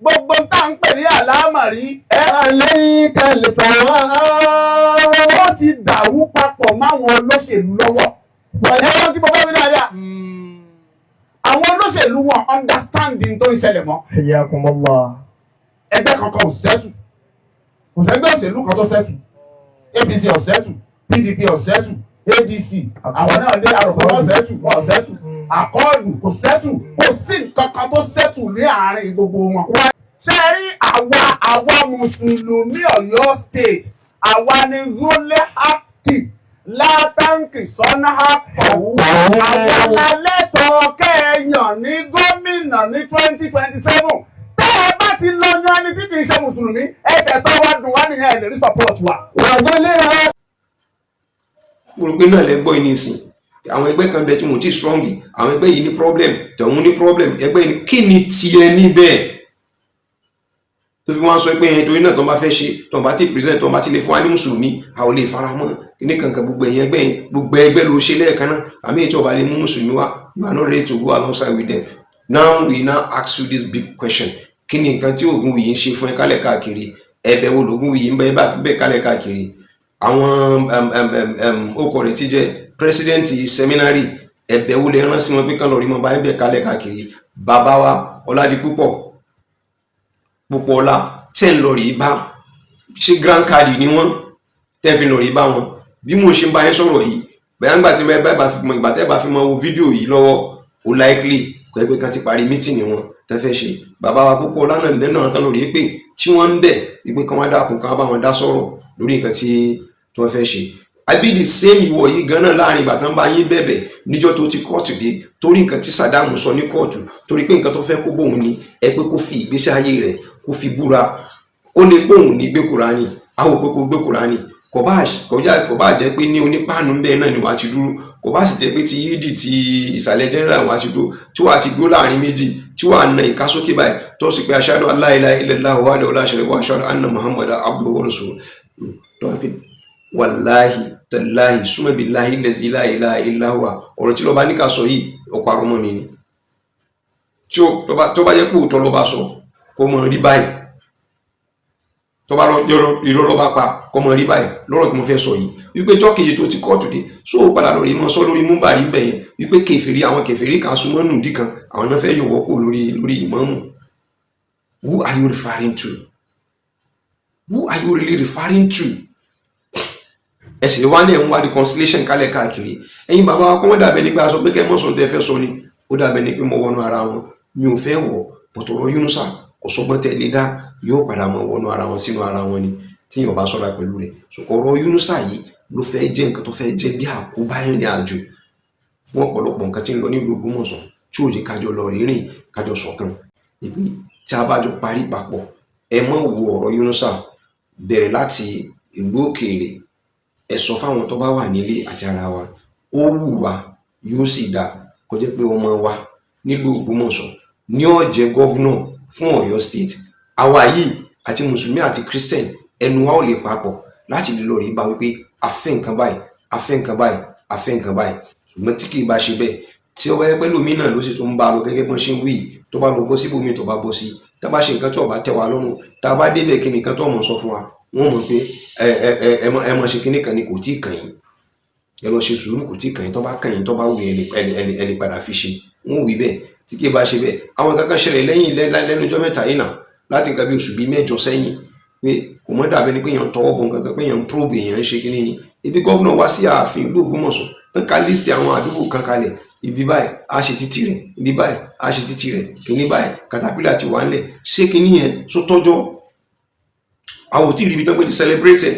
gbogbo tá à ń pè ní àlámàrí ẹ. عليك الطواب. Ó ti dàrú papọ̀ máwọn olóṣèlú lọ́wọ́. Ẹ̀rọ tí mo fẹ́ wí dáadáa, àwọn olóṣèlú wọn understanding tó ń ṣẹlẹ̀ mọ́. حياكم الله. Ẹgbẹ́ kankan ò settle, kò sẹ́gbẹ́ òṣèlú kan tó settle. APC ò settle, PDP ò settle, ADC àwọn náà ní àròpọ̀ wọn settle, wọn ò settle, Accord kò settle, kò sí nǹkan kan tó settle ní àárín gbogbo wọn. Ṣé ẹ rí àwa mùsùlùmí Ọ̀yọ́ State, àwa ni rólé hákì látàǹkì sọ́nà àpọ̀wù, àwa la lẹ́tọ̀ọ́ kẹ́ẹ̀yàn ní gómìnà ní 2027. Tẹ́ ẹ bá ti lọ yan ẹni tí kì í ṣe mùsùlùmí, ẹ tẹ̀tọ́ wa dùn wá nìyẹn, ẹ lè rí support wa. وظلها Mo rò pé náà lẹ gbọ́ yìí nísìn. Àwọn ẹgbẹ́ kan bẹ tí mo ti strong, àwọn ẹgbẹ́ yìí ní problem, tọ̀hún ní problem, ẹgbẹ́ yìí ní kí ni tiẹ̀ níbẹ̀ tó fi wọ́n sọ pé ẹni torí náà tó bá fẹ́ ṣe, tó bá ti present, tó bá ti lè fún wa ní mùsùlùmí, a ò lè fara mọ́ ní kankan. Gbogbo ẹ̀yìn ẹgbẹ́ yẹn, gbogbo ẹgbẹ́ ló ṣe lẹ́ẹ̀kan náà, àmì ètò ọba lè mú mùsùlùmí wá, you are not ready to go alongside with them. Now we now ask you this big question: kí ni nǹkan tí Ògúnwùyí ń ṣe fún ẹ kálẹ̀ káàkiri? Ẹ̀bẹ̀ wo lògúnwùyí ń bẹ bẹ́ẹ̀ kálẹ̀ káàkiri? Àwọn okọ̀ rẹ̀ ti jẹ́ president seminary, ẹ̀bẹ̀ wo lè rán sí wọn pé kán lọ rí mọ́ báyìí bẹ́ẹ̀ kálẹ̀ káàkiri? Bàbá wa Ọládipúpọ̀ Pópóọlá tẹ́ ń lọ rí bá ṣé grand card ni wọ́n tẹ́ fi lọ rí bá wọn. Bí mo ṣe ń bá yín sọ̀rọ̀ yìí bẹ́ẹ̀, ńgbà tí bẹ́ẹ̀ bá fi mọ ìgbà tẹ́ bá fi mọ wo fídíò yìí lọ́wọ́, ó likely kọ́ ẹ pé ká ti parí meeting wọn tẹ́ fẹ́ ṣe. Bàbá wa Pópóọlá náà ń bẹ náà tán lórí pé tí wọ́n ń bẹ̀ wípé kán wá dákun, kán bá wọn dá sọ̀rọ̀ lórí nǹkan tí wọ́n fẹ́ ṣe. Àbí the same ìwọ yìí gan náà, láàrin ìgbà tán bá yín bẹ̀bẹ̀ níjọ́ tó ti kóòtù dé, torí nǹkan tí Sàdámù sọ ní kóòtù, torí pé nǹkan tó fẹ́ kó bóun ni ẹ pé kó fi ìgbésí ayé rẹ̀ kó fi búra, ó lè póun ní gbé Kùránì, àwọn ò pé kó gbé Kùránì, kò bá jẹ́ pé ní onípáànù bẹ́ẹ̀ náà ni wàá ti dúró, kò bá sì jẹ́ pé ti yídì ti ìsàlẹ̀ general wàá ti dúró, tí wàá ti dúró láàrin méjì, tí wàá na ìka sókè báyìí, tó sì pé ashhadu an la ilaha illallah wahdahu la sharika lahu wa ashhadu anna muhammadan abduhu wa rasuluhu, tó wá pé wàláhì tàláhì summa billahi allazi la ilaha illa huwa, ọ̀rọ̀ tí lọ́ba ní ká sọ yìí, ó parọ́ mọ́ mi ni. Tí ó tó bá jẹ́ pé òótọ́ ló bá sọ, kó mọ rí báyìí. Tó bá lọ irọ́ ló bá pa, kó mọ rí báyìí lọ́rọ̀ tí mo fẹ́ sọ yìí, wípé jọ́kejì tó ti kóòtù dé, só o padà lórí mọ́ sọ lórí múbàrí bẹ̀ yẹn wípé kèfèrí, àwọn kèfèrí kan súnmọ́ nùdí kan, àwọn náà fẹ́ yọ̀wọ́ kó lórí ìmáàmù. Who are you referring to? Who are you really referring to? Ẹ sì wá ní ẹ̀ ń wá reconciliation kálẹ̀ káàkiri. Ẹ̀yin bàbá wa, kọ́mọ́ dàbẹ́ nígbà sọ pé kẹ́ mọ́sàn tẹ́ fẹ́ sọ ni, ó dàbẹ́ ní pé mo wọnú ara wọn, mi ò fẹ́ wọ̀ pọ̀tọ̀rọ̀ Yunusa, kò sọgbọ́n tẹ́ lé dá, yóò padà mọ wọnú ara wọn sínú ara wọn ni tí yóò bá sọ́ra pẹ̀lú rẹ̀. So ọ̀rọ̀ Yunusa yìí ló fẹ́ jẹ́ nǹkan tó fẹ́ jẹ́ bí àkóbá ìrìn àjò fún ọ̀pọ̀lọpọ̀ nǹkan tí ń lọ nílùú Ògbómọ̀ṣọ́, tí ò jẹ́ kájọ lọ rírìn, kájọ ṣọ̀kan, ìpè tí a bá jọ parí papọ̀. Ẹ mọ̀ wo ọ̀rọ̀ Yunusa bẹ̀rẹ̀ láti ìlú òkèèrè, ẹ sọ fáwọn tó bá wà nílé àti ara wa, ó wù wá, yóò sì dáa kó jẹ́ pé ọmọ wa nílùú Ògbómọ̀ṣọ́ ní ó jẹ́ governor fún Ọ̀yọ́ State. Àwa yìí àti mùsùlùmí àti Christian, ẹnu wa ò lè papọ̀ láti lè lọ rí bá wípé a fẹ́ nǹkan báyìí, a fẹ́ nǹkan báyìí, a fẹ́ nǹkan báyìí. Ṣùgbọ́n tí kì í bá ṣe bẹ́ẹ̀, Tí ó bá yẹ pé lómi náà ló sì tún ń bá a lọ gẹ́gẹ́ bọ́n ṣe ń wí, tó bá lọ bọ́ síbòmí, tó bá bọ́ sí, tá a bá ṣe nǹkan tí ó bá tẹ́ wa lọ́rùn, tá a bá débẹ̀, kí nìkan tó mọ̀ sọ fún wa? Wọ́n mọ̀ pé ẹ ẹ ẹ ẹ mọ̀ ṣe kíní kan ni, kò tí ì kàn yín, ẹ lọ ṣe sùúrù, kò tí ì kàn yín. Tó bá kàn yín, tó bá wù yín, ẹ lè padà fi ṣe. Wọ́n wí bẹ́ẹ̀. Tí kì í bá ṣe bẹ́ẹ̀, àwọn kankan ṣẹlẹ̀ lẹ́yìn lẹ́nu ọjọ́ 3 yìí náà, láti nǹkan bí oṣù 8 sẹ́yìn, pé kò mọ́ dàbí ni pé èèyàn tọwọ́ bọ̀ nǹkan kan, pé èèyàn ń probe, èèyàn ń ṣe kíní ni. Ibi governor wá sí ààfin ìlú Ògbómọ̀ṣọ́ tán, ká list àwọn àdúgbò kan kalẹ̀: ibi báyìí, á ṣe títì rẹ̀; ibi báyìí, á ṣe títì rẹ̀; kíní báyìí, katapila ti wà ńlẹ̀. Ṣé kíní yẹn só tọ́jọ́? Àwọn ò tí ì rí ibi tán pé ti celebrate ẹ̀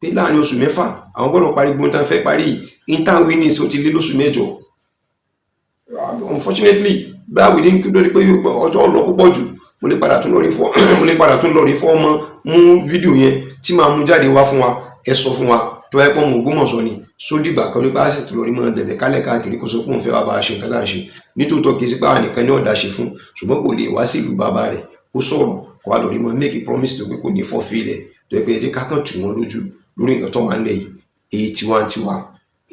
pé láàrin oṣù 6 àwọn gbọ́dọ̀ parí gbóhùn tán fẹ́ parí yìí. Intan winnings ó ti lé lóṣù 8. Unfortunately, báwo ní kí lórí pé ọjọ́ lọ púpọ̀ jù, mo lè padà tún lọ rí fọ́ ọmọ mú fídíò yẹn tí màá mú jáde wá fún wa. Ẹ sọ fún wa, tó ẹ pọ́n mọ Ògbómọ̀ṣọ́ ni, sódìgbà kan wípé a sì tún lọ rí mọ́ dẹ̀bẹ̀ kálẹ̀ káàkiri kó sọ pé òun fẹ́ wá bá a ṣe nǹkan tá à ń ṣe? Nítòótọ́, kì í sí pé àwọn nìkan ní ọ̀dà ṣe fún, ṣùgbọ́n kò lè wá sí ìlú bàbá rẹ̀ kó sọ̀rọ̀, kó wá lọ rí mọ́ make a promise tó pé kò ní fulfill ẹ̀. Tó yẹ pé ẹ jẹ́ ká kàn tù wọ́n lójú lórí nǹkan tó wà nílẹ̀ yìí. Èyí tiwantiwa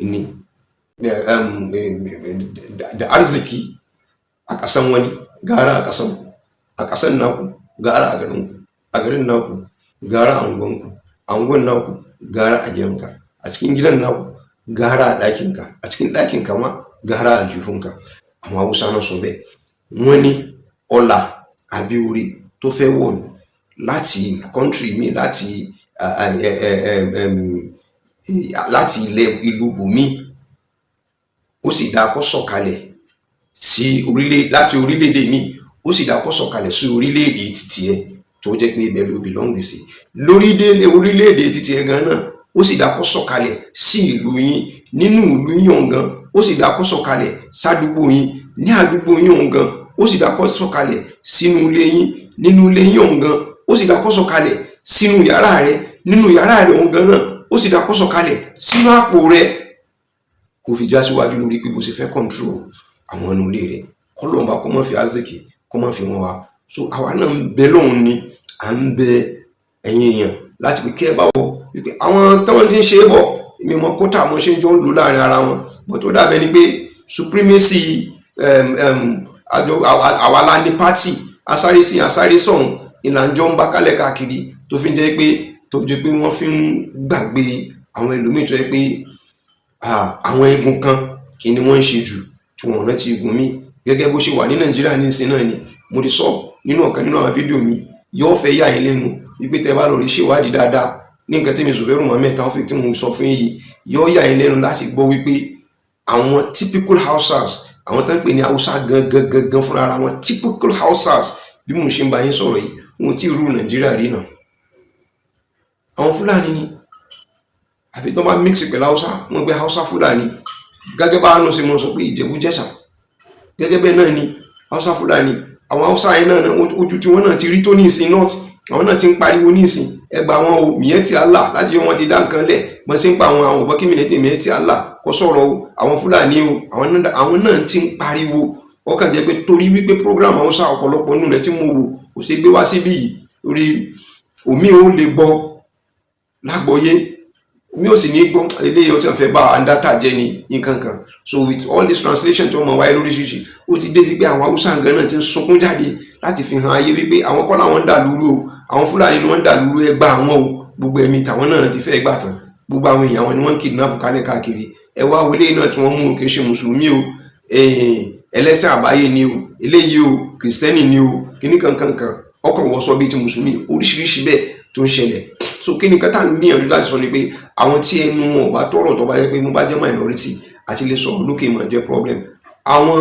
ni da arziki a ƙasan wani gara a ƙasan ku, a ƙasan naku gara a garin ku, a garin naku gara a unguwanku, a unguwan naku gara a gidanka, a cikin gidan naku gara a ɗakinka, a cikin ɗakinka ma gara a aljihunka. Àwọn Haúsá náà sọ bẹ́ẹ̀. Wọ́n ní ọlà àbí orí tó fẹ́ wọ̀lú láti country mi, láti ilẹ̀ ìlú bòmí, ó sì dáa kó sọ̀kalẹ̀ sí orílẹ̀ láti orílẹ̀-èdè míì, ó sì dáa kó sọ̀kalẹ̀ sí orílẹ̀-èdè títí ẹ tó jẹ́ pé ibẹ̀ ló belong sí. Lórílẹ̀ orílẹ̀-èdè títí ẹ gan náà, ó sì dáa kó sọ̀kalẹ̀ sí ìlú yín. Nínú ìlú yín ọ̀hún gan, ó sì dáa kó sọ̀kalẹ̀ sádùúgbò yín. Ní àdúgbò yín ọ̀hún gan, ó sì dáa kó sọ̀kalẹ̀ sínú ilé yín. Nínú ilé yín ọ̀hún gan, ó sì dáa kó sọ̀kalẹ̀ sínú yàrá rẹ. Nínú yàrá rẹ ọ̀hún gan náà, ó sì dáa kó sọ̀kalẹ̀ sínú àpò rẹ, kó fi já síwájú lórí pé bó ṣe fẹ́ control àwọn inú ilé rẹ. Kọ́lọ́run bá kó má fi aziki kó má fi wọn wá. So àwa náà ń bẹ lọ́hùn ni, à ń bẹ ẹ̀yin èèyàn láti pé kí ẹ bá wọ wípé àwọn táwọn ti ń ṣe é bọ̀, èmi mọ kótà mo ṣe ń jọ ń lò láàrin ara wọn bọ̀, tó dàbẹ́ ni pé supremacy àjọ àwa la ní party, asáré sí asáré sọ̀hún, ìlànà jọ ń bá kálẹ̀ káàkiri, tó fi ń jẹ́ pé tó jẹ́ pé wọ́n fi ń gbàgbé àwọn ẹlòmíì, tó jẹ́ pé àwọn igun kan kí ni wọ́n ń ṣe jù tí wọ́n rántí igun míì. Gẹ́gẹ́ bó ṣe wà ní Nàìjíríà nísìn náà ni mo ti sọ nínú ọ̀kan nínú àwọn fídíò mi. Yóò fẹ́ yà yín lẹ́nu wípé tẹ́ bá lọ rí ṣèwádìí dáadáa ní nǹkan tí mi Zubairu Muhammed Taofeek tí mo sọ fún yìí, yóò yà yín lẹ́nu láti gbọ́ wípé àwọn typical Hausas, àwọn tó ń pè ní Hausa gangan gangan fúnra ara wọn, typical Hausas, bí mo ṣe ń bá yín sọ̀rọ̀ yìí, wọn ò tí ì rú Nàìjíríà rí náà. Àwọn Fúlàní ni, àfi tó bá mix pẹ̀lú Hausa, wọ́n gbé Hausa Fúlàní. Gẹ́gẹ́ bá náà ṣe mọ̀ sọ pé Ìjẹ̀bú Jẹ̀ṣà, gẹ́gẹ́ bẹ́ẹ̀ náà ni Hausa Fúlàní. Àwọn Hausa yẹn náà, ojú tí wọ́n náà ti rí tó ní ìsìn north, àwọn náà ti ń pariwo ní ìsìn ẹgbà àwọn o. Miyetti Allah, láti yọ wọn ti dá nǹkan lẹ̀, bọ́n ṣe ń pa àwọn ògbọ́n kí Miyetti Allah kó sọ̀rọ̀ o. Àwọn Fúlàní o, àwọn náà ti ń pariwo. Ó kàn jẹ́ pé torí wípé program Hausa, ọ̀pọ̀lọpọ̀ nínú rẹ̀ tí mo wò kò ṣe gbé wá síbí yìí, torí omi ò lè gbọ́ lágbọ́yé, mi ò sì ní gbọ́ eléyìí, ó ti fẹ́ bá àǹdátà jẹ́ ní nǹkan kan. So with all this translation tí wọ́n mọ̀ wáyé lóríṣiríṣi, ó ti débi pé àwọn Haúsá nǹkan náà ti ń sunkún jáde láti fi hàn ayé wípé àwọn kọ́ làwọn ń dà lúrú o, àwọn Fúlàní ni wọ́n ń dà lúrú. Ẹgbà àwọn o, gbogbo ẹ̀mí tàwọn náà ti fẹ́ gbà tán, gbogbo àwọn èèyàn wọn ni wọ́n ń kidnap kálẹ̀ káàkiri. Ẹ wá wọlé náà tí wọ́n mú, kì í ṣe mùsùlùmí o, ẹlẹ́sìn àbáyé ni o, eléyìí o, kìrìsìtẹ́nì ni o, kíní kankankan, ọkàn wọ́sọ bíi ti mùsùlùmí, oríṣiríṣi bẹ́ẹ̀ tó ń ṣẹlẹ̀. So kí ni nǹkan tá à ń gbìyànjú láti sọ ni pé àwọn tí ẹnu wọn ò bá tọrọ, tó bá jẹ́ pé mo bá jẹ́ minority, àti lè sọ̀rọ̀ lókè mọ̀ jẹ́ problem àwọn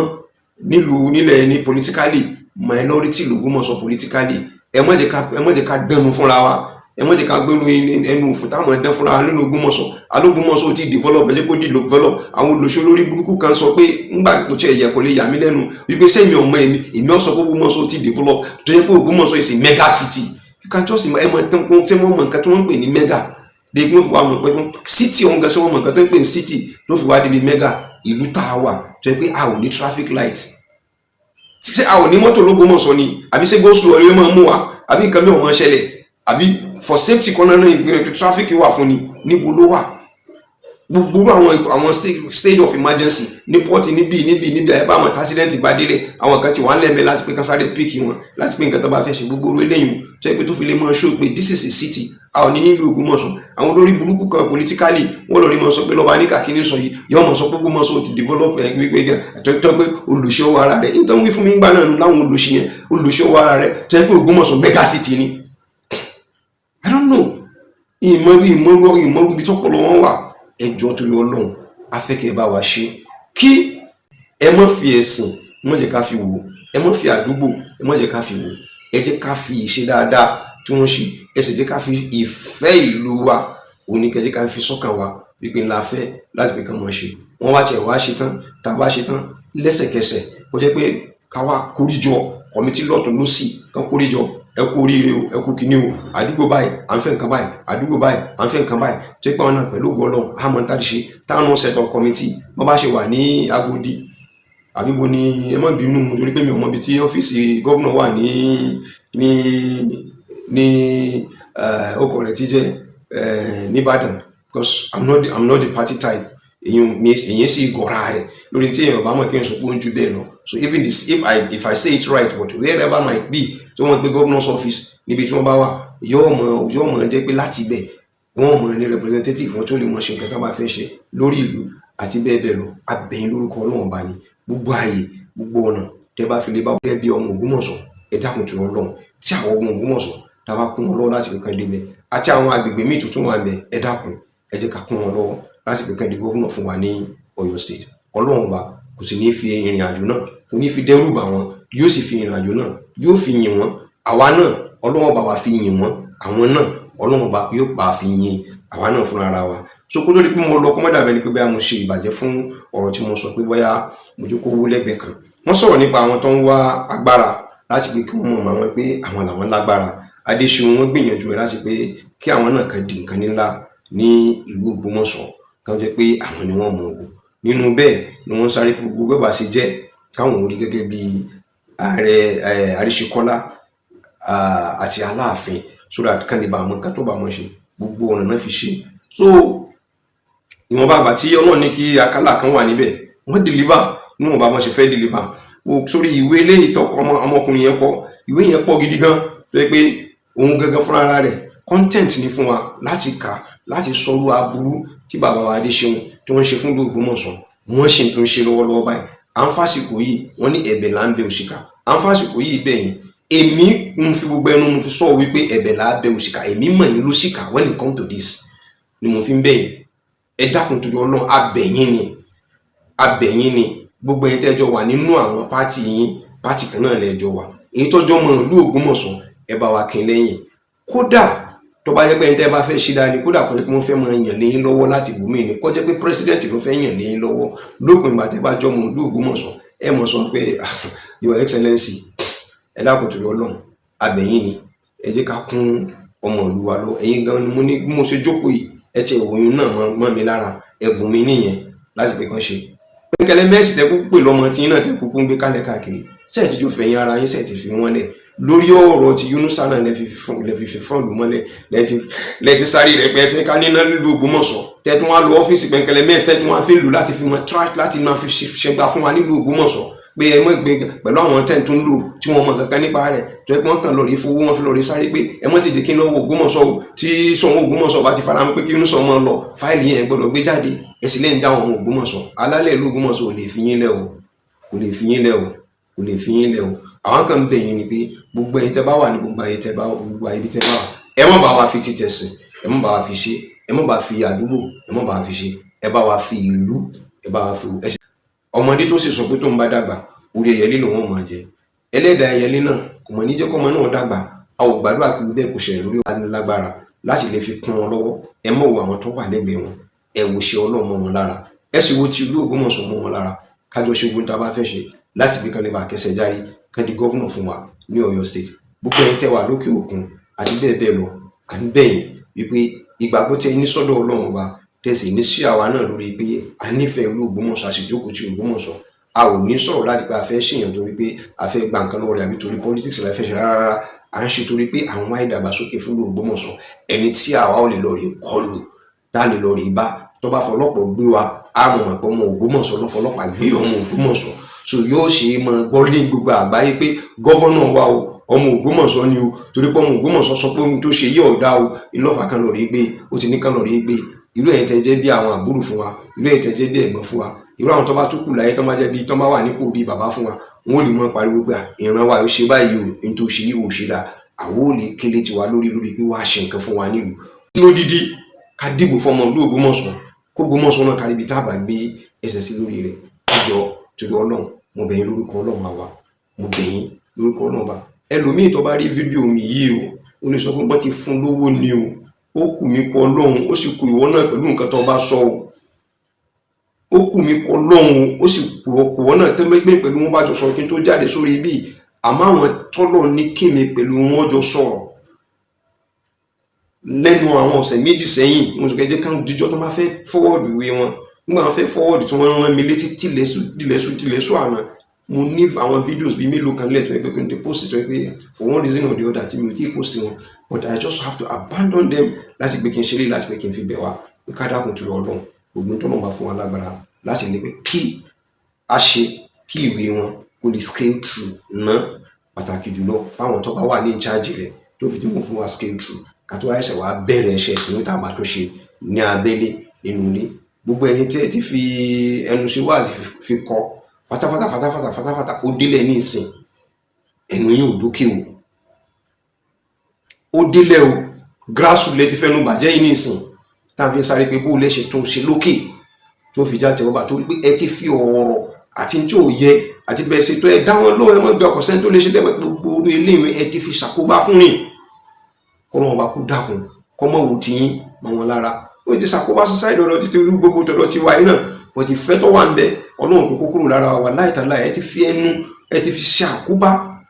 nílùú nílẹ̀ ní politically minority l'Ògbómọ̀ṣọ́ politically. Ẹ má jẹ́ ká dẹnu fúnra wa, ẹ má jẹ́ ká gbẹnu ẹnu òfò táwọn dán fúnra wa nínú Ògbómọ̀ṣọ́. Alógbómọ̀ṣọ́ ti develop, ẹ jẹ́ kó develop. Àwọn olùṣọ́ lórí burúkú kan sọ pé ńgbà tó tiẹ̀ yẹ kó lè yà mí lẹ́nu wípé sẹ́mi ọmọ ẹ̀mí èmi ọ̀ sọ pé Ògbómọ̀ṣọ́ ti develop, tó yẹ pé Ògbómọ̀ṣọ́ is a mega city. You can just ẹ mọ tí wọ́n mọ nǹkan tí wọ́n ń pè ní mega de wọ́n fi wá mọ̀ pé city ọ̀hún gan, sí wọ́n mọ nǹkan tó ń pè ní city tó fi wá débi mega? Ìlú tá a wà tó yẹ pé a ò ní traffic light, ṣé a ò ní mọ́tò l'Ógbómọ̀ṣọ́ ni? Àbí ṣé go slow ọ̀rẹ́ máa mú wa? Àbí nǹkan mi ò máa ṣẹlẹ̀? Àbí for safety kan náà ìgbìyànjú traffic wà fún ni? Níbo ló wà? Gbogbo àwọn state of emergency ní port, níbí níbí níbí àyẹ̀bá àwọn accident bá délé, àwọn kan ti wà ń lẹ́mẹ̀ẹ́ láti pé kán sáré pick wọn, láti pé nǹkan tó bá fẹ́ ṣe. Gbogbo orí eléyìí tó yẹ pé tó fi lè máa show pé this is a city, a ò ní nílùú Ògbómọ̀ṣọ́. Àwọn olórí burúkú kan politically, wọ́n lọ rí mọ̀ sọ pé lọ́ba ní kàkíní sọ yìí, yóò mọ̀ sọ pé Ògbómọ̀ṣọ́ ti develop ẹ̀, wípé tó pé olùṣe owó ara rẹ̀ nítorí wí fún mi gbà náà láwọn olùṣe yẹn, olùṣe owó ara rẹ̀ tó yẹ pé Ògbómọ̀ṣọ́ mega city ni. I don't know, ìmọ̀rú ìmọ̀rú ìmọ̀rú ibi tọ́pọ̀lọ́ wọn wà. Ẹ jọ̀ọ́, torí Ọlọ́run, afẹ́kẹ́ bá wa ṣe kí ẹ má fi ẹ̀sìn, ẹ má jẹ́ ká fi wò, ẹ má fi àdúgbò, ẹ má jẹ́ ká fi wò. Ẹ jẹ́ ká fi ìṣe dáadáa tí wọ́n ṣe, ẹ sì jẹ́ ká fi ìfẹ́ ìlú wa òní kẹ́ jẹ́ ká fi sọ́kàn wa wípé ńlá fẹ́ láti pé ká máa ṣe. Wọ́n wá tiẹ̀ wá ṣe tán, tá a bá ṣe tán lẹ́sẹ̀kẹsẹ̀, kó jẹ́ pé ká wá kóríjọ committee lọ́tún lọ́sì, ká kóríjọ, ẹ kú oríire o, ẹ kú kíní o, àdúgbò báyìí à ń fẹ́ nǹkan báyìí, àdúgbò báyìí à ń fẹ́ nǹkan báyìí, tó yẹ pé àwọn náà pẹ̀lú ògo Ọlọ́run àmọ́ ń tàbí ṣe táwọn set up committee wọ́n bá ṣe wà ní Agodi àbí bo ni. Ẹ má bínú torí pé mi ò mọ ibi tí ọ́fíìsì governor wà ní ọkọ̀ rẹ̀ ti jẹ́ nìbàdàn, because I'm not the party type. Èyí sì gọ̀ra rẹ̀ lórí tí èèyàn bá mọ̀ kí n sọ pé ó ń ju bẹ́ẹ̀ lọ. So even this, if I say it right, but wherever might be tí wọ́n gbé governor's office, níbi tí wọ́n bá wà, yóò mọ̀ jẹ́ pé láti ibẹ̀ wọ́n mọ̀ ní representative wọn tó lè mọ̀ ṣe nǹkan tí wọ́n bá fẹ́ ṣe lórí ìlú àti bẹ́ẹ̀ bẹ́ẹ̀ lọ. Abẹ́yìn lórúkọ Ọlọ́run bá ní gbogbo ààyè, gbogbo ọ̀nà tẹ́ bá fi lè bá gẹ́gẹ́ bí ọmọ Ògbómọ̀ṣọ́, ẹ dákun tó Ọlọ́run, tí àwọn ọmọ Ògbómọ̀ṣọ́ tá a bá kún wọn lọ́wọ́ láti fi kan débẹ̀ àti àwọn agbègbè míì tuntun wà bẹ̀, ẹ dákun, ẹ jẹ́ ká kún wọn lọ́wọ́ láti fi kan di governor fún wa ní Ọ̀yọ́ State. Ọlọ́run bá kò sì ní fi ìrìn àjò náà, kò ní fi dẹ́rù bà wọ́n, yóò sì fi ìrìn àjò náà, yóò fi yìn wọ́n. Àwa náà, Ọlọ́run bá wa fi yìn wọ́n, àwọn náà, Ọlọ́run bá yóò bá fi yìn àwa náà fúnra ara wa. So kó tó di pé mo lọ, kó má dàbẹ́ ni pé bóyá mo ṣe ìbàjẹ́ fún ọ̀rọ̀ tí mo sọ pé bóyá mo jókòó wó lẹ́gbẹ̀ẹ́ kan. Wọ́n sọ̀rọ̀ nípa àwọn tó ń wá agbára láti pé kí wọ́n mọ̀ àwọn pé àwọn làwọn lágbára. Adéṣeun, wọ́n gbìyànjú rẹ̀ láti pé kí àwọn náà kan di nǹkan ńlá ní ìlú Ògbómọ̀ṣọ́, kan jẹ́ pé àwọn ni wọ́n mọ̀ wò nínú. Bẹ́ẹ̀ ni wọ́n sáré pé gbogbo bá ṣe jẹ́ káwọn orí gẹ́gẹ́ bí ààrẹ Àríṣekọ́lá àti Aláàfin, so that kán lè bá àwọn nǹkan tó bá wọn ṣe, gbogbo ọ̀nà náà fi ṣe. So ìwọ̀nba àgbà tí Ọlọ́run ní kí akálà kan wà níbẹ̀, wọ́n deliver níwọ̀nba wọn ṣe fẹ́ deliver o. Sórí ìwé eléyìí tọkọ ọmọkùnrin yẹn kọ, ìwé yẹn pọ̀ gidi gan, tó yẹ pé òun gangan fúnra rẹ̀ content ni fún wa láti kà, láti sọrú aburú tí bàbá wa Adéṣeun tí wọ́n ṣe fún ìlú Ògbómọ̀ṣọ́, wọ́n sì tún ṣe lọ́wọ́lọ́wọ́ báyìí. À ń fàsìkò yìí, wọ́n ní ẹ̀bẹ̀ là ń bẹ òṣìkà. À ń fàsìkò yìí bẹ̀ yín. Èmi ń fi gbogbo ẹnu mo fi sọ wípé ẹ̀bẹ̀ là á bẹ òṣìkà. Èmi mọ̀ yín lóṣìkà. When it come to this ni mo fi ń bẹ̀ yín. Ẹ dákun torí Ọlọ́run, abẹ̀yín ni, abẹ̀yín ni. Gbogbo ẹ̀yin tẹ́jọ wà nínú àwọn party yín, party kan náà lẹ́jọ wà, èyí tọ́jọ́ mọ̀ ìlú Ògbómọ̀ṣọ́, ẹ bá wa kín lẹ́yìn. Kódà tó bá jẹ́ pé ẹni tẹ́ bá fẹ́ ṣe dáa ni, kódà kó jẹ́ pé wọ́n fẹ́ máa yàn léyìn lọ́wọ́ láti ibòmíì ni, kó jẹ́ pé president ló fẹ́ yàn léyìn lọ́wọ́, lópin ìgbà tẹ́ bá jọmọ ìlú Ògbómọ̀ṣọ́, ẹ mọ̀ sọ pé, "Your Excellency, ẹ dákun torí Ọlọ́run, abẹ̀yìn ni, ẹ jẹ́ ká kún ọmọ ìlú wa lọ." Ẹ̀yin gan ni mo ní bí mo ṣe jókòó yìí, ẹ ṣe ìwòyún náà mọ́ mi lára, ẹ̀bùn mi nìyẹn láti pé kán ṣe pẹ́ńkẹ́lẹ́ mẹ́sì tẹ́ kúkú pè lọ́mọ tí yín náà tẹ́ kúkú ń gbé kálẹ̀ káàkiri. Sẹ́ẹ̀ tí jó fẹ̀yìn ara yín, sẹ́ẹ̀ ti fi wọ́n lẹ̀ lórí ọ̀rọ̀ tí Yunusa náà lẹ́ fi fún ìlú mọ́lẹ̀, lẹ́ẹ̀tì sáré rẹ̀ pé ẹ fẹ́ ká níná nílùú Ògbómọ̀ṣọ́, tẹ́tún wá lọ ọ́fíìsì pẹ́ńkẹ́lẹ́ mẹ́sì, tẹ́tún wá fi ń lò láti fi wọn trash, láti máa fi ṣẹgbà fún wa nílùú Ògbómọ̀ṣọ́ pé ẹ mọ̀ gbé pẹ̀lú àwọn tẹ́ tó ń lò tí wọ́n mọ̀ kankan nípa rẹ̀, tó yẹ pé wọ́n kàn lọ rí fowó wọn fi lọ rí sáré pé ẹ mọ̀ ti jẹ́ kí náwó Ògbómọ̀ṣọ́ o, tí Ṣọ̀ún Ògbómọ̀ṣọ́ bá ti fara mọ́ pé kí Yunusa mọ́ lọ, fáìlì yẹn gbọ́dọ̀ gbé jáde. Ẹ sì lẹ́yìn jáwọn ọmọ Ògbómọ̀ṣọ́, alálẹ̀ ìlú Ògbómọ̀ṣọ́ ò lè fi yín lẹ̀ o, kò lè fi yín lẹ̀ o, kò lè fi yín lẹ̀ o. Àwọn kan ń bẹ̀ yín ni pé gbogbo ẹ̀yin tẹ́ bá wà ní gbogbo ayé tẹ́ bá, gbogbo ayé ibi tẹ́ bá wà, ẹ má bá wa fi ti tẹ̀sìn, ẹ má bá wa fi ṣe, ẹ má bá fi àdúgbò, ẹ má bá wa fi ṣe, ẹ bá wa fi ìlú, ẹ bá wa fi ẹ ṣe. Ọmọdé tó sì sọ pé tóun bá dàgbà, orí ẹyẹlé lòun ò máa jẹ, ẹlẹ́dàá ẹyẹlé náà kò mọ̀ ní jẹ́ kọ́mọ náà dàgbà. A ò gbàdúrà kí irú bẹ́ẹ̀ kò ṣẹlẹ̀ lórí wa. Ní lágbára láti lè fi kún wọn lọ́wọ́, ẹ mọ̀ wo àwọn tó wà lẹ́gbẹ̀ẹ́ wọn, ẹ wò ṣe Ọlọ́run mọ́ wọn lára, ẹ sì wo ti ìlú Ògbómọ̀ṣọ́ mọ́ wọn lára, kájọ ṣe gbóhùn tá a bá fẹ́ ṣe láti gbé kan lè bá kẹsẹ̀ járí, kan di governor fún wa ní Ọ̀yọ́ State. Gbogbo ẹ̀yin tẹ́ wà lókè òkun àti bẹ́ẹ̀ bẹ́ẹ̀ lọ, à ń bẹ̀ yín wípé ìgbàgbọ́ tẹ́ ní sọ́dọ̀ Ọlọ́run ọba, tẹ́ sì ní sí àwa náà lórí pé a nífẹ̀ẹ́ ìlú Ògbómọ̀ṣọ́, a sì jókòó ti Ògbómọ̀ṣọ́. A ò ní sọ̀rọ̀ láti pé a fẹ́ ṣèyàn torí pé a fẹ́ gba nǹkan lọ́wọ́ rẹ̀ àbí torí politics la fẹ́ ṣe rárá rárá. À ń ṣe torí pé àwọn wá ìdàgbàsókè fún ìlú Ògbómọ̀ṣọ́. Ẹni tí àwa ò lè lọ rí kọlù, tá a lè lọ rí bá Tó bá fọlọ́pàá gbé wa, á mọ̀ mọ̀ pé ọmọ Ògbómọ̀ṣọ́ ló fọlọ́pàá gbé ọmọ Ògbómọ̀ṣọ́. So yóò ṣe é mọ gbọ́ ní gbogbo àgbáyé pé governor wa o, ọmọ Ògbómọ̀ṣọ́ ni o, torí pé ọmọ Ògbómọ̀ṣọ́ sọ pé ohun tó ṣe yí ọ̀dà o. Ìlọ́fà kan lọ rí gbé ó ti ní kan lọ rí gbé. Irú ẹ̀yin tẹ́ jẹ́ bí àwọn àbúrò fún wa, irú ẹ̀yin tẹ́ jẹ́ bí ẹ̀gbọ́n fún wa, irú àwọn tó bá tún kù láyé, tó bá jẹ́ bí tó bá wà nípò bí bàbá fún wa, wọn ò lè mọ pariwo pé ìran wa yóò ṣe báyìí o, ohun tó ṣe yìí ò ṣe dáa. Àwọn ò lè kélé tiwa lórí pé wàá ṣe nǹkan fún wa nílùú lódìdí. Ká dìbò fọmọ ìlú Ògbómọ̀ṣọ́, kó Ògbómọ̀ṣọ́ náà kárí ibi tá a bá gbé ẹsẹ̀ sí lórí rẹ̀. Ìjọ torí Ọlọ́run, mo bẹ̀ yín lórúkọ Ọlọ́run àwa, mo bẹ̀ yín lórúkọ Ọlọ́run bá. Ẹlòmíì tó bá rí fídíò mi yìí o, ó lè sọ pé wọ́n ti fún lówó ni o. Ó kù mí kọ Ọlọ́run, ó sì kù ìwọ náà pẹ̀lú nǹkan tó bá sọ o. Ó kù mí kọ Ọlọ́run, ó sì kù ọkùwọ́ náà tẹ́lẹ̀gbẹ́ pẹ̀lú wọn bá jọ sọ̀rọ̀ kí n tó jáde sórí ibi. Àmọ́ àwọn tọ́lọ̀ ní kí mi pẹ̀lú wọn jọ sọ̀rọ̀ lẹ́nu àwọn ọ̀sẹ̀ 2 sẹ́yìn, mo sì kẹ́jẹ́ kán díjọ́ tó máa fẹ́ fọwọ́ọ̀dù ìwé wọn. Nígbà wọn fẹ́ fọwọ́ọ̀dù tí wọ́n rán mi létí tìlẹ̀sù àná, mo ní àwọn videos bíi mélòó kan lẹ́tọ̀ọ́ ẹgbẹ́ kí n ti post tó yẹ pé for one reason or the other tí mi ò tí ì post wọn, but I just have to abandon them láti pé kí n ṣeré, láti pé kí n fi bẹ̀ wá pé ká dákun torí Ọlọ́run. Gbogbo tó náà bá fún wa lágbára láti lè pé kí a ṣe kí ìwé wọn kó lè scale through ná, pàtàkì jùlọ fáwọn tó bá wà ní in charge rẹ̀ tó fi dín fún wa scale through, ká tó wáyé ṣẹ̀ wá bẹ̀rẹ̀ iṣẹ́ tí wọ́n tá a bá tó ṣe ní abẹ́lé nínú ilé. Gbogbo ẹni tí ẹ ti fi ẹnu ṣe wá àti fi kọ pátápátá pátápátá pátápátá, ó délẹ̀ ní ìsìn, ẹnu yín ò dókè o, ó délẹ̀ o. Grassroots lẹ ti fẹnu bàjẹ́ yìí ní ìsìn, tá a fi ń sáré pé bó lẹ ṣe tún ṣe lókè tó fi jáde ọba, torí pé ẹ ti fi ọ̀rọ̀ àti tí ò yẹ àti bẹ́ẹ̀ ṣe tó ẹ dá wọn lóhùn, ẹ mọ́ bí ọkọ̀ sẹ́ni tó lè ṣe lẹ́gbẹ̀ẹ́. Gbogbo orí eléyìí ẹ ti fi ṣàkóbá fún ni. Kọ́lọ́wọ́n bá kú dákun, kọ́mọ wò tí yín mọ́ wọn lára. Ó ti ṣàkóbá sísáìdì ọ̀dọ̀ títí irú gbogbo tọ̀dọ̀ ti wáyé náà, bó ti fẹ́ tó wà ń bẹ, Ọlọ́run pé kó kúrò lára wa láìtàláì. Ẹ ti fi ẹnu, ẹ ti fi ṣe àkóbá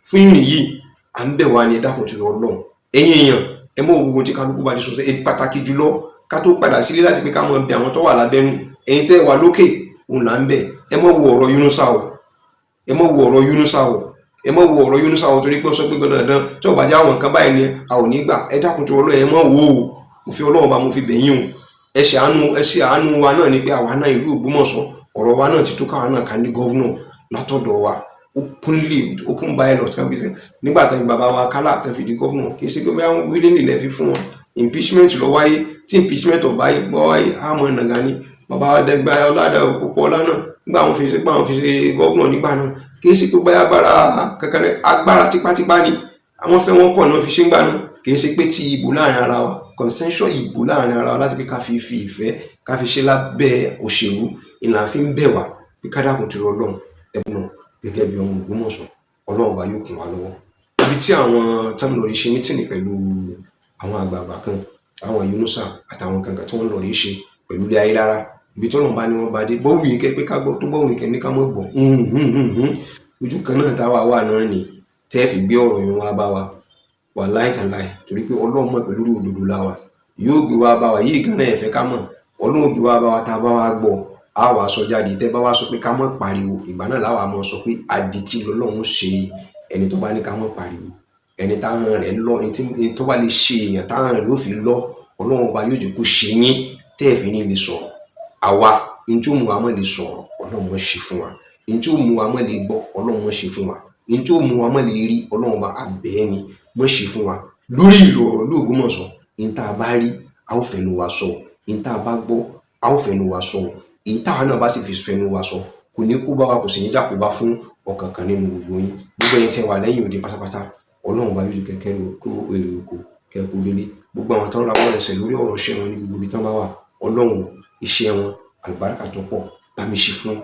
fún ìrìn yìí. À ń bẹ̀ wá ní, ẹ dákun torí Ọlọ́run. Ẹ̀yin èèyàn, ẹ mọ gbogbo tí kálukú bá ti sọ ẹ, pàtàkì jùlọ ká tó padà sílé láti pé ká mọ bí àwọn tó wà lábẹ́nu. Ẹ̀yin tẹ́ wà lókè òun là ń bẹ̀. Ẹ mọ wo ọ̀rọ̀ Yunusa o, ẹ mọ wo ọ̀rọ̀ Yunusa o, ẹ mọ wo ọ̀rọ̀ Yunusa o, torí pé ó sọ pé dandan tí ò bá jẹ́ àwọn nǹkan báyìí ni a ò ní gbà. Ẹ dákun torí Ọlọ́run, ẹ mọ wo o. Mo fi Ọlọ́run bá mo fi bẹ̀ yín o. Ẹ ṣàánú, ẹ ṣe àánú wa náà ni pé àwa náà ìlú Ògbómọ̀ṣọ́, ọ̀rọ̀ wa náà ti tó káwa náà ká ní governor látọ̀dọ̀ wa openly, with open ballot kan bí sẹ. Nígbà tí bàbá wa Kálá tẹ fi di governor, kì í ṣe pé bóyá willingly lẹ fi fún wọn, impeachment lọ wáyé. Tí impeachment ọba wáyé, àmọ́ nàgà ni bàbá wa Dẹgbà Ọládà Pópó Ọlá náà. Nígbà wọn fi ṣe gbà wọn fi ṣe governor nígbà náà, kì í ṣe pé bóyá agbára kankan, agbára tipátipá ni àwọn fẹ́ wọn kọ̀ náà fi ṣe ń gbà náà. Kì í ṣe pé ti ìbò láàrin ara wa, consensus ìbò láàrin ara wa láti pé ká fi ìfẹ́ ká fi ṣe lábẹ́ òṣèlú ìlànà fi ń bẹ̀ wá pé ká dákun torí Ọlọ́run. Ẹ̀bùn náà gẹ́gẹ́ bí ọmọ Ògbómọ̀ṣọ́, Ọlọ́run bá yóò kún wa lọ́wọ́. Ibi tí àwọn tán lọ rí ṣe meeting pẹ̀lú àwọn àgbààgbà kan, àwọn Yunusa àtàwọn kankan tí wọ́n lọ rí ṣe pẹ̀lú ilé ayé lára, ibi tí Ọlọ́run bá ní wọ́n bá dé, bọ́wù yìí kẹ́ pé ká gbọ́ tó bọ́wù yìí kẹ́ ní ká mọ̀ gbọ́. Ojú kan náà táwa wà náà ni tẹ́ fi gbé ọ̀rọ̀ yẹn wá bá wa wà láìtàláì, torí pé Ọlọ́run mọ̀ pẹ̀lú orí òdodo la wa yóò gbé wá bá wa yìí gan náà. Ẹ̀fẹ́ ká mọ̀ Ọlọ́run gbé wá bá wa, tá a bá wa gbọ́, a wàá sọ jáde. Tẹ́ bá wá sọ pé ká mọ̀ pariwo, ìgbà náà láwa mọ̀ sọ pé adití lọ́lọ́run ṣe ẹni tó bá ní ká mọ̀ pariwo, ẹni táwọn rẹ̀ lọ, ẹni tó bá lè ṣe èèyàn táwọn rẹ̀ ó fi lọ. Ọlọ́run ọba yóò jẹ́ kó ṣe yín tẹ́ ẹ̀ fi ní lè sọ̀rọ̀. Àwa ní tí ó mú wa mọ̀ lè sọ̀rọ̀, Ọlọ́run mọ̀ ṣe fún wa. Ní tí ó mú wa mọ̀ lè gbọ́, Ọlọ́run mọ̀ ṣe fún wa. Ní tí ó mú wa mọ̀ lè rí, Ọlọ́run ọba àbẹ́ ni mọ̀ ṣe fún wa lórí ìlú ọ̀rọ̀ ìlú Ògbómọ̀ṣọ́. Ní tá a bá rí, a ó fẹnu wa sọ. Ní tá a bá gbọ́, a ó fẹnu wa sọ. Ní táwa náà bá sì fi fẹnu wa sọ, kò ní kó bá wa, kò sì ní jàkóbá fún ọ̀kankan nínú gbogbo yín. Gbogbo ẹ̀yin tẹ́ wà lẹ́yìn òde pátápátá, Ọlọ́run bá yóò kẹ́kẹ́ kó èrè oko kẹ́ kó délé. Gbogbo àwọn tó ń rawọ́ ẹsẹ̀ lórí ọ̀rọ̀ iṣẹ́ wọn ní gbogbo ibi tán bá wà, Ọlọ́run iṣẹ́ wọn àlùbáríkà tó pọ̀ bá mi ṣe fún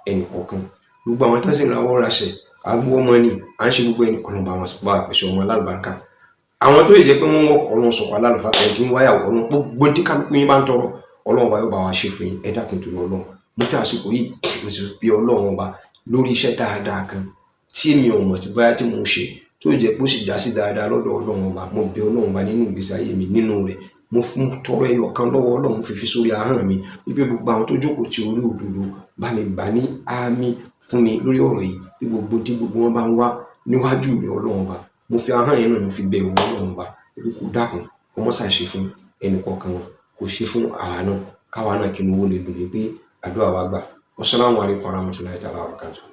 ẹnì kọ̀ọ̀kan. Gbogbo àwọn tó ń sì ń rawọ́ raṣẹ̀, à ń gbọ́ ọmọ ni à ń ṣe gbogbo ẹni, Ọlọ́run bá wọn bá pèsè ọmọ alálùbáríkà. Àwọn tó yẹ jẹ́ pé wọ́n wọ́kọ̀, Ọlọ́run sọ̀kọ̀ alálùfáà. Ẹ̀ tí ń wáyàwó, Ọlọ́run gbogbo tí kálukú yín bá ń tọrọ, Ọlọ́run bá yóò bá wa ṣe fún yín. Ẹ dákun torí Ọlọ́run, mo fi àsìkò yìí mo sì fi Ọlọ́run ọba lórí iṣẹ́ dáadáa kan tí èmi ò mọ̀ tí bóyá tí mo ṣe tó jẹ́ pé ó sì já sí dáadáa lọ́dọ̀ Ọlọ́run ọba. Mo bẹ̀ Ọlọ́run ọba nínú ìgbésí ayé mi nínú rẹ̀, mo fún tọrọ ẹyọ kan lọ́wọ́ Ọlọ́run, mo fi fi sórí ahọ́n mi wípé gbogbo àwọn tó jókòó ti orí òdodo bá mi gbà ní àmì fún mi lórí ọ̀rọ̀ yìí, bí gbogbo tí gbogbo wọn bá ń wá níwájú rẹ̀ Ọlọ́run ọba, mo fi ahọ́n yẹn náà mo fi bẹ̀ ìwọ Ọlọ́run ọba wípé kó dákun, kó mọ́ ṣàṣe fún ẹnì kọ̀ọ̀kan wọn, kó ṣe fún àwa náà. Káwa náà kí ni owó lè dùn yín pé àdúrà wa gbà. Wassalamu alaikum warahmatullahi ta'ala wabarakatuh.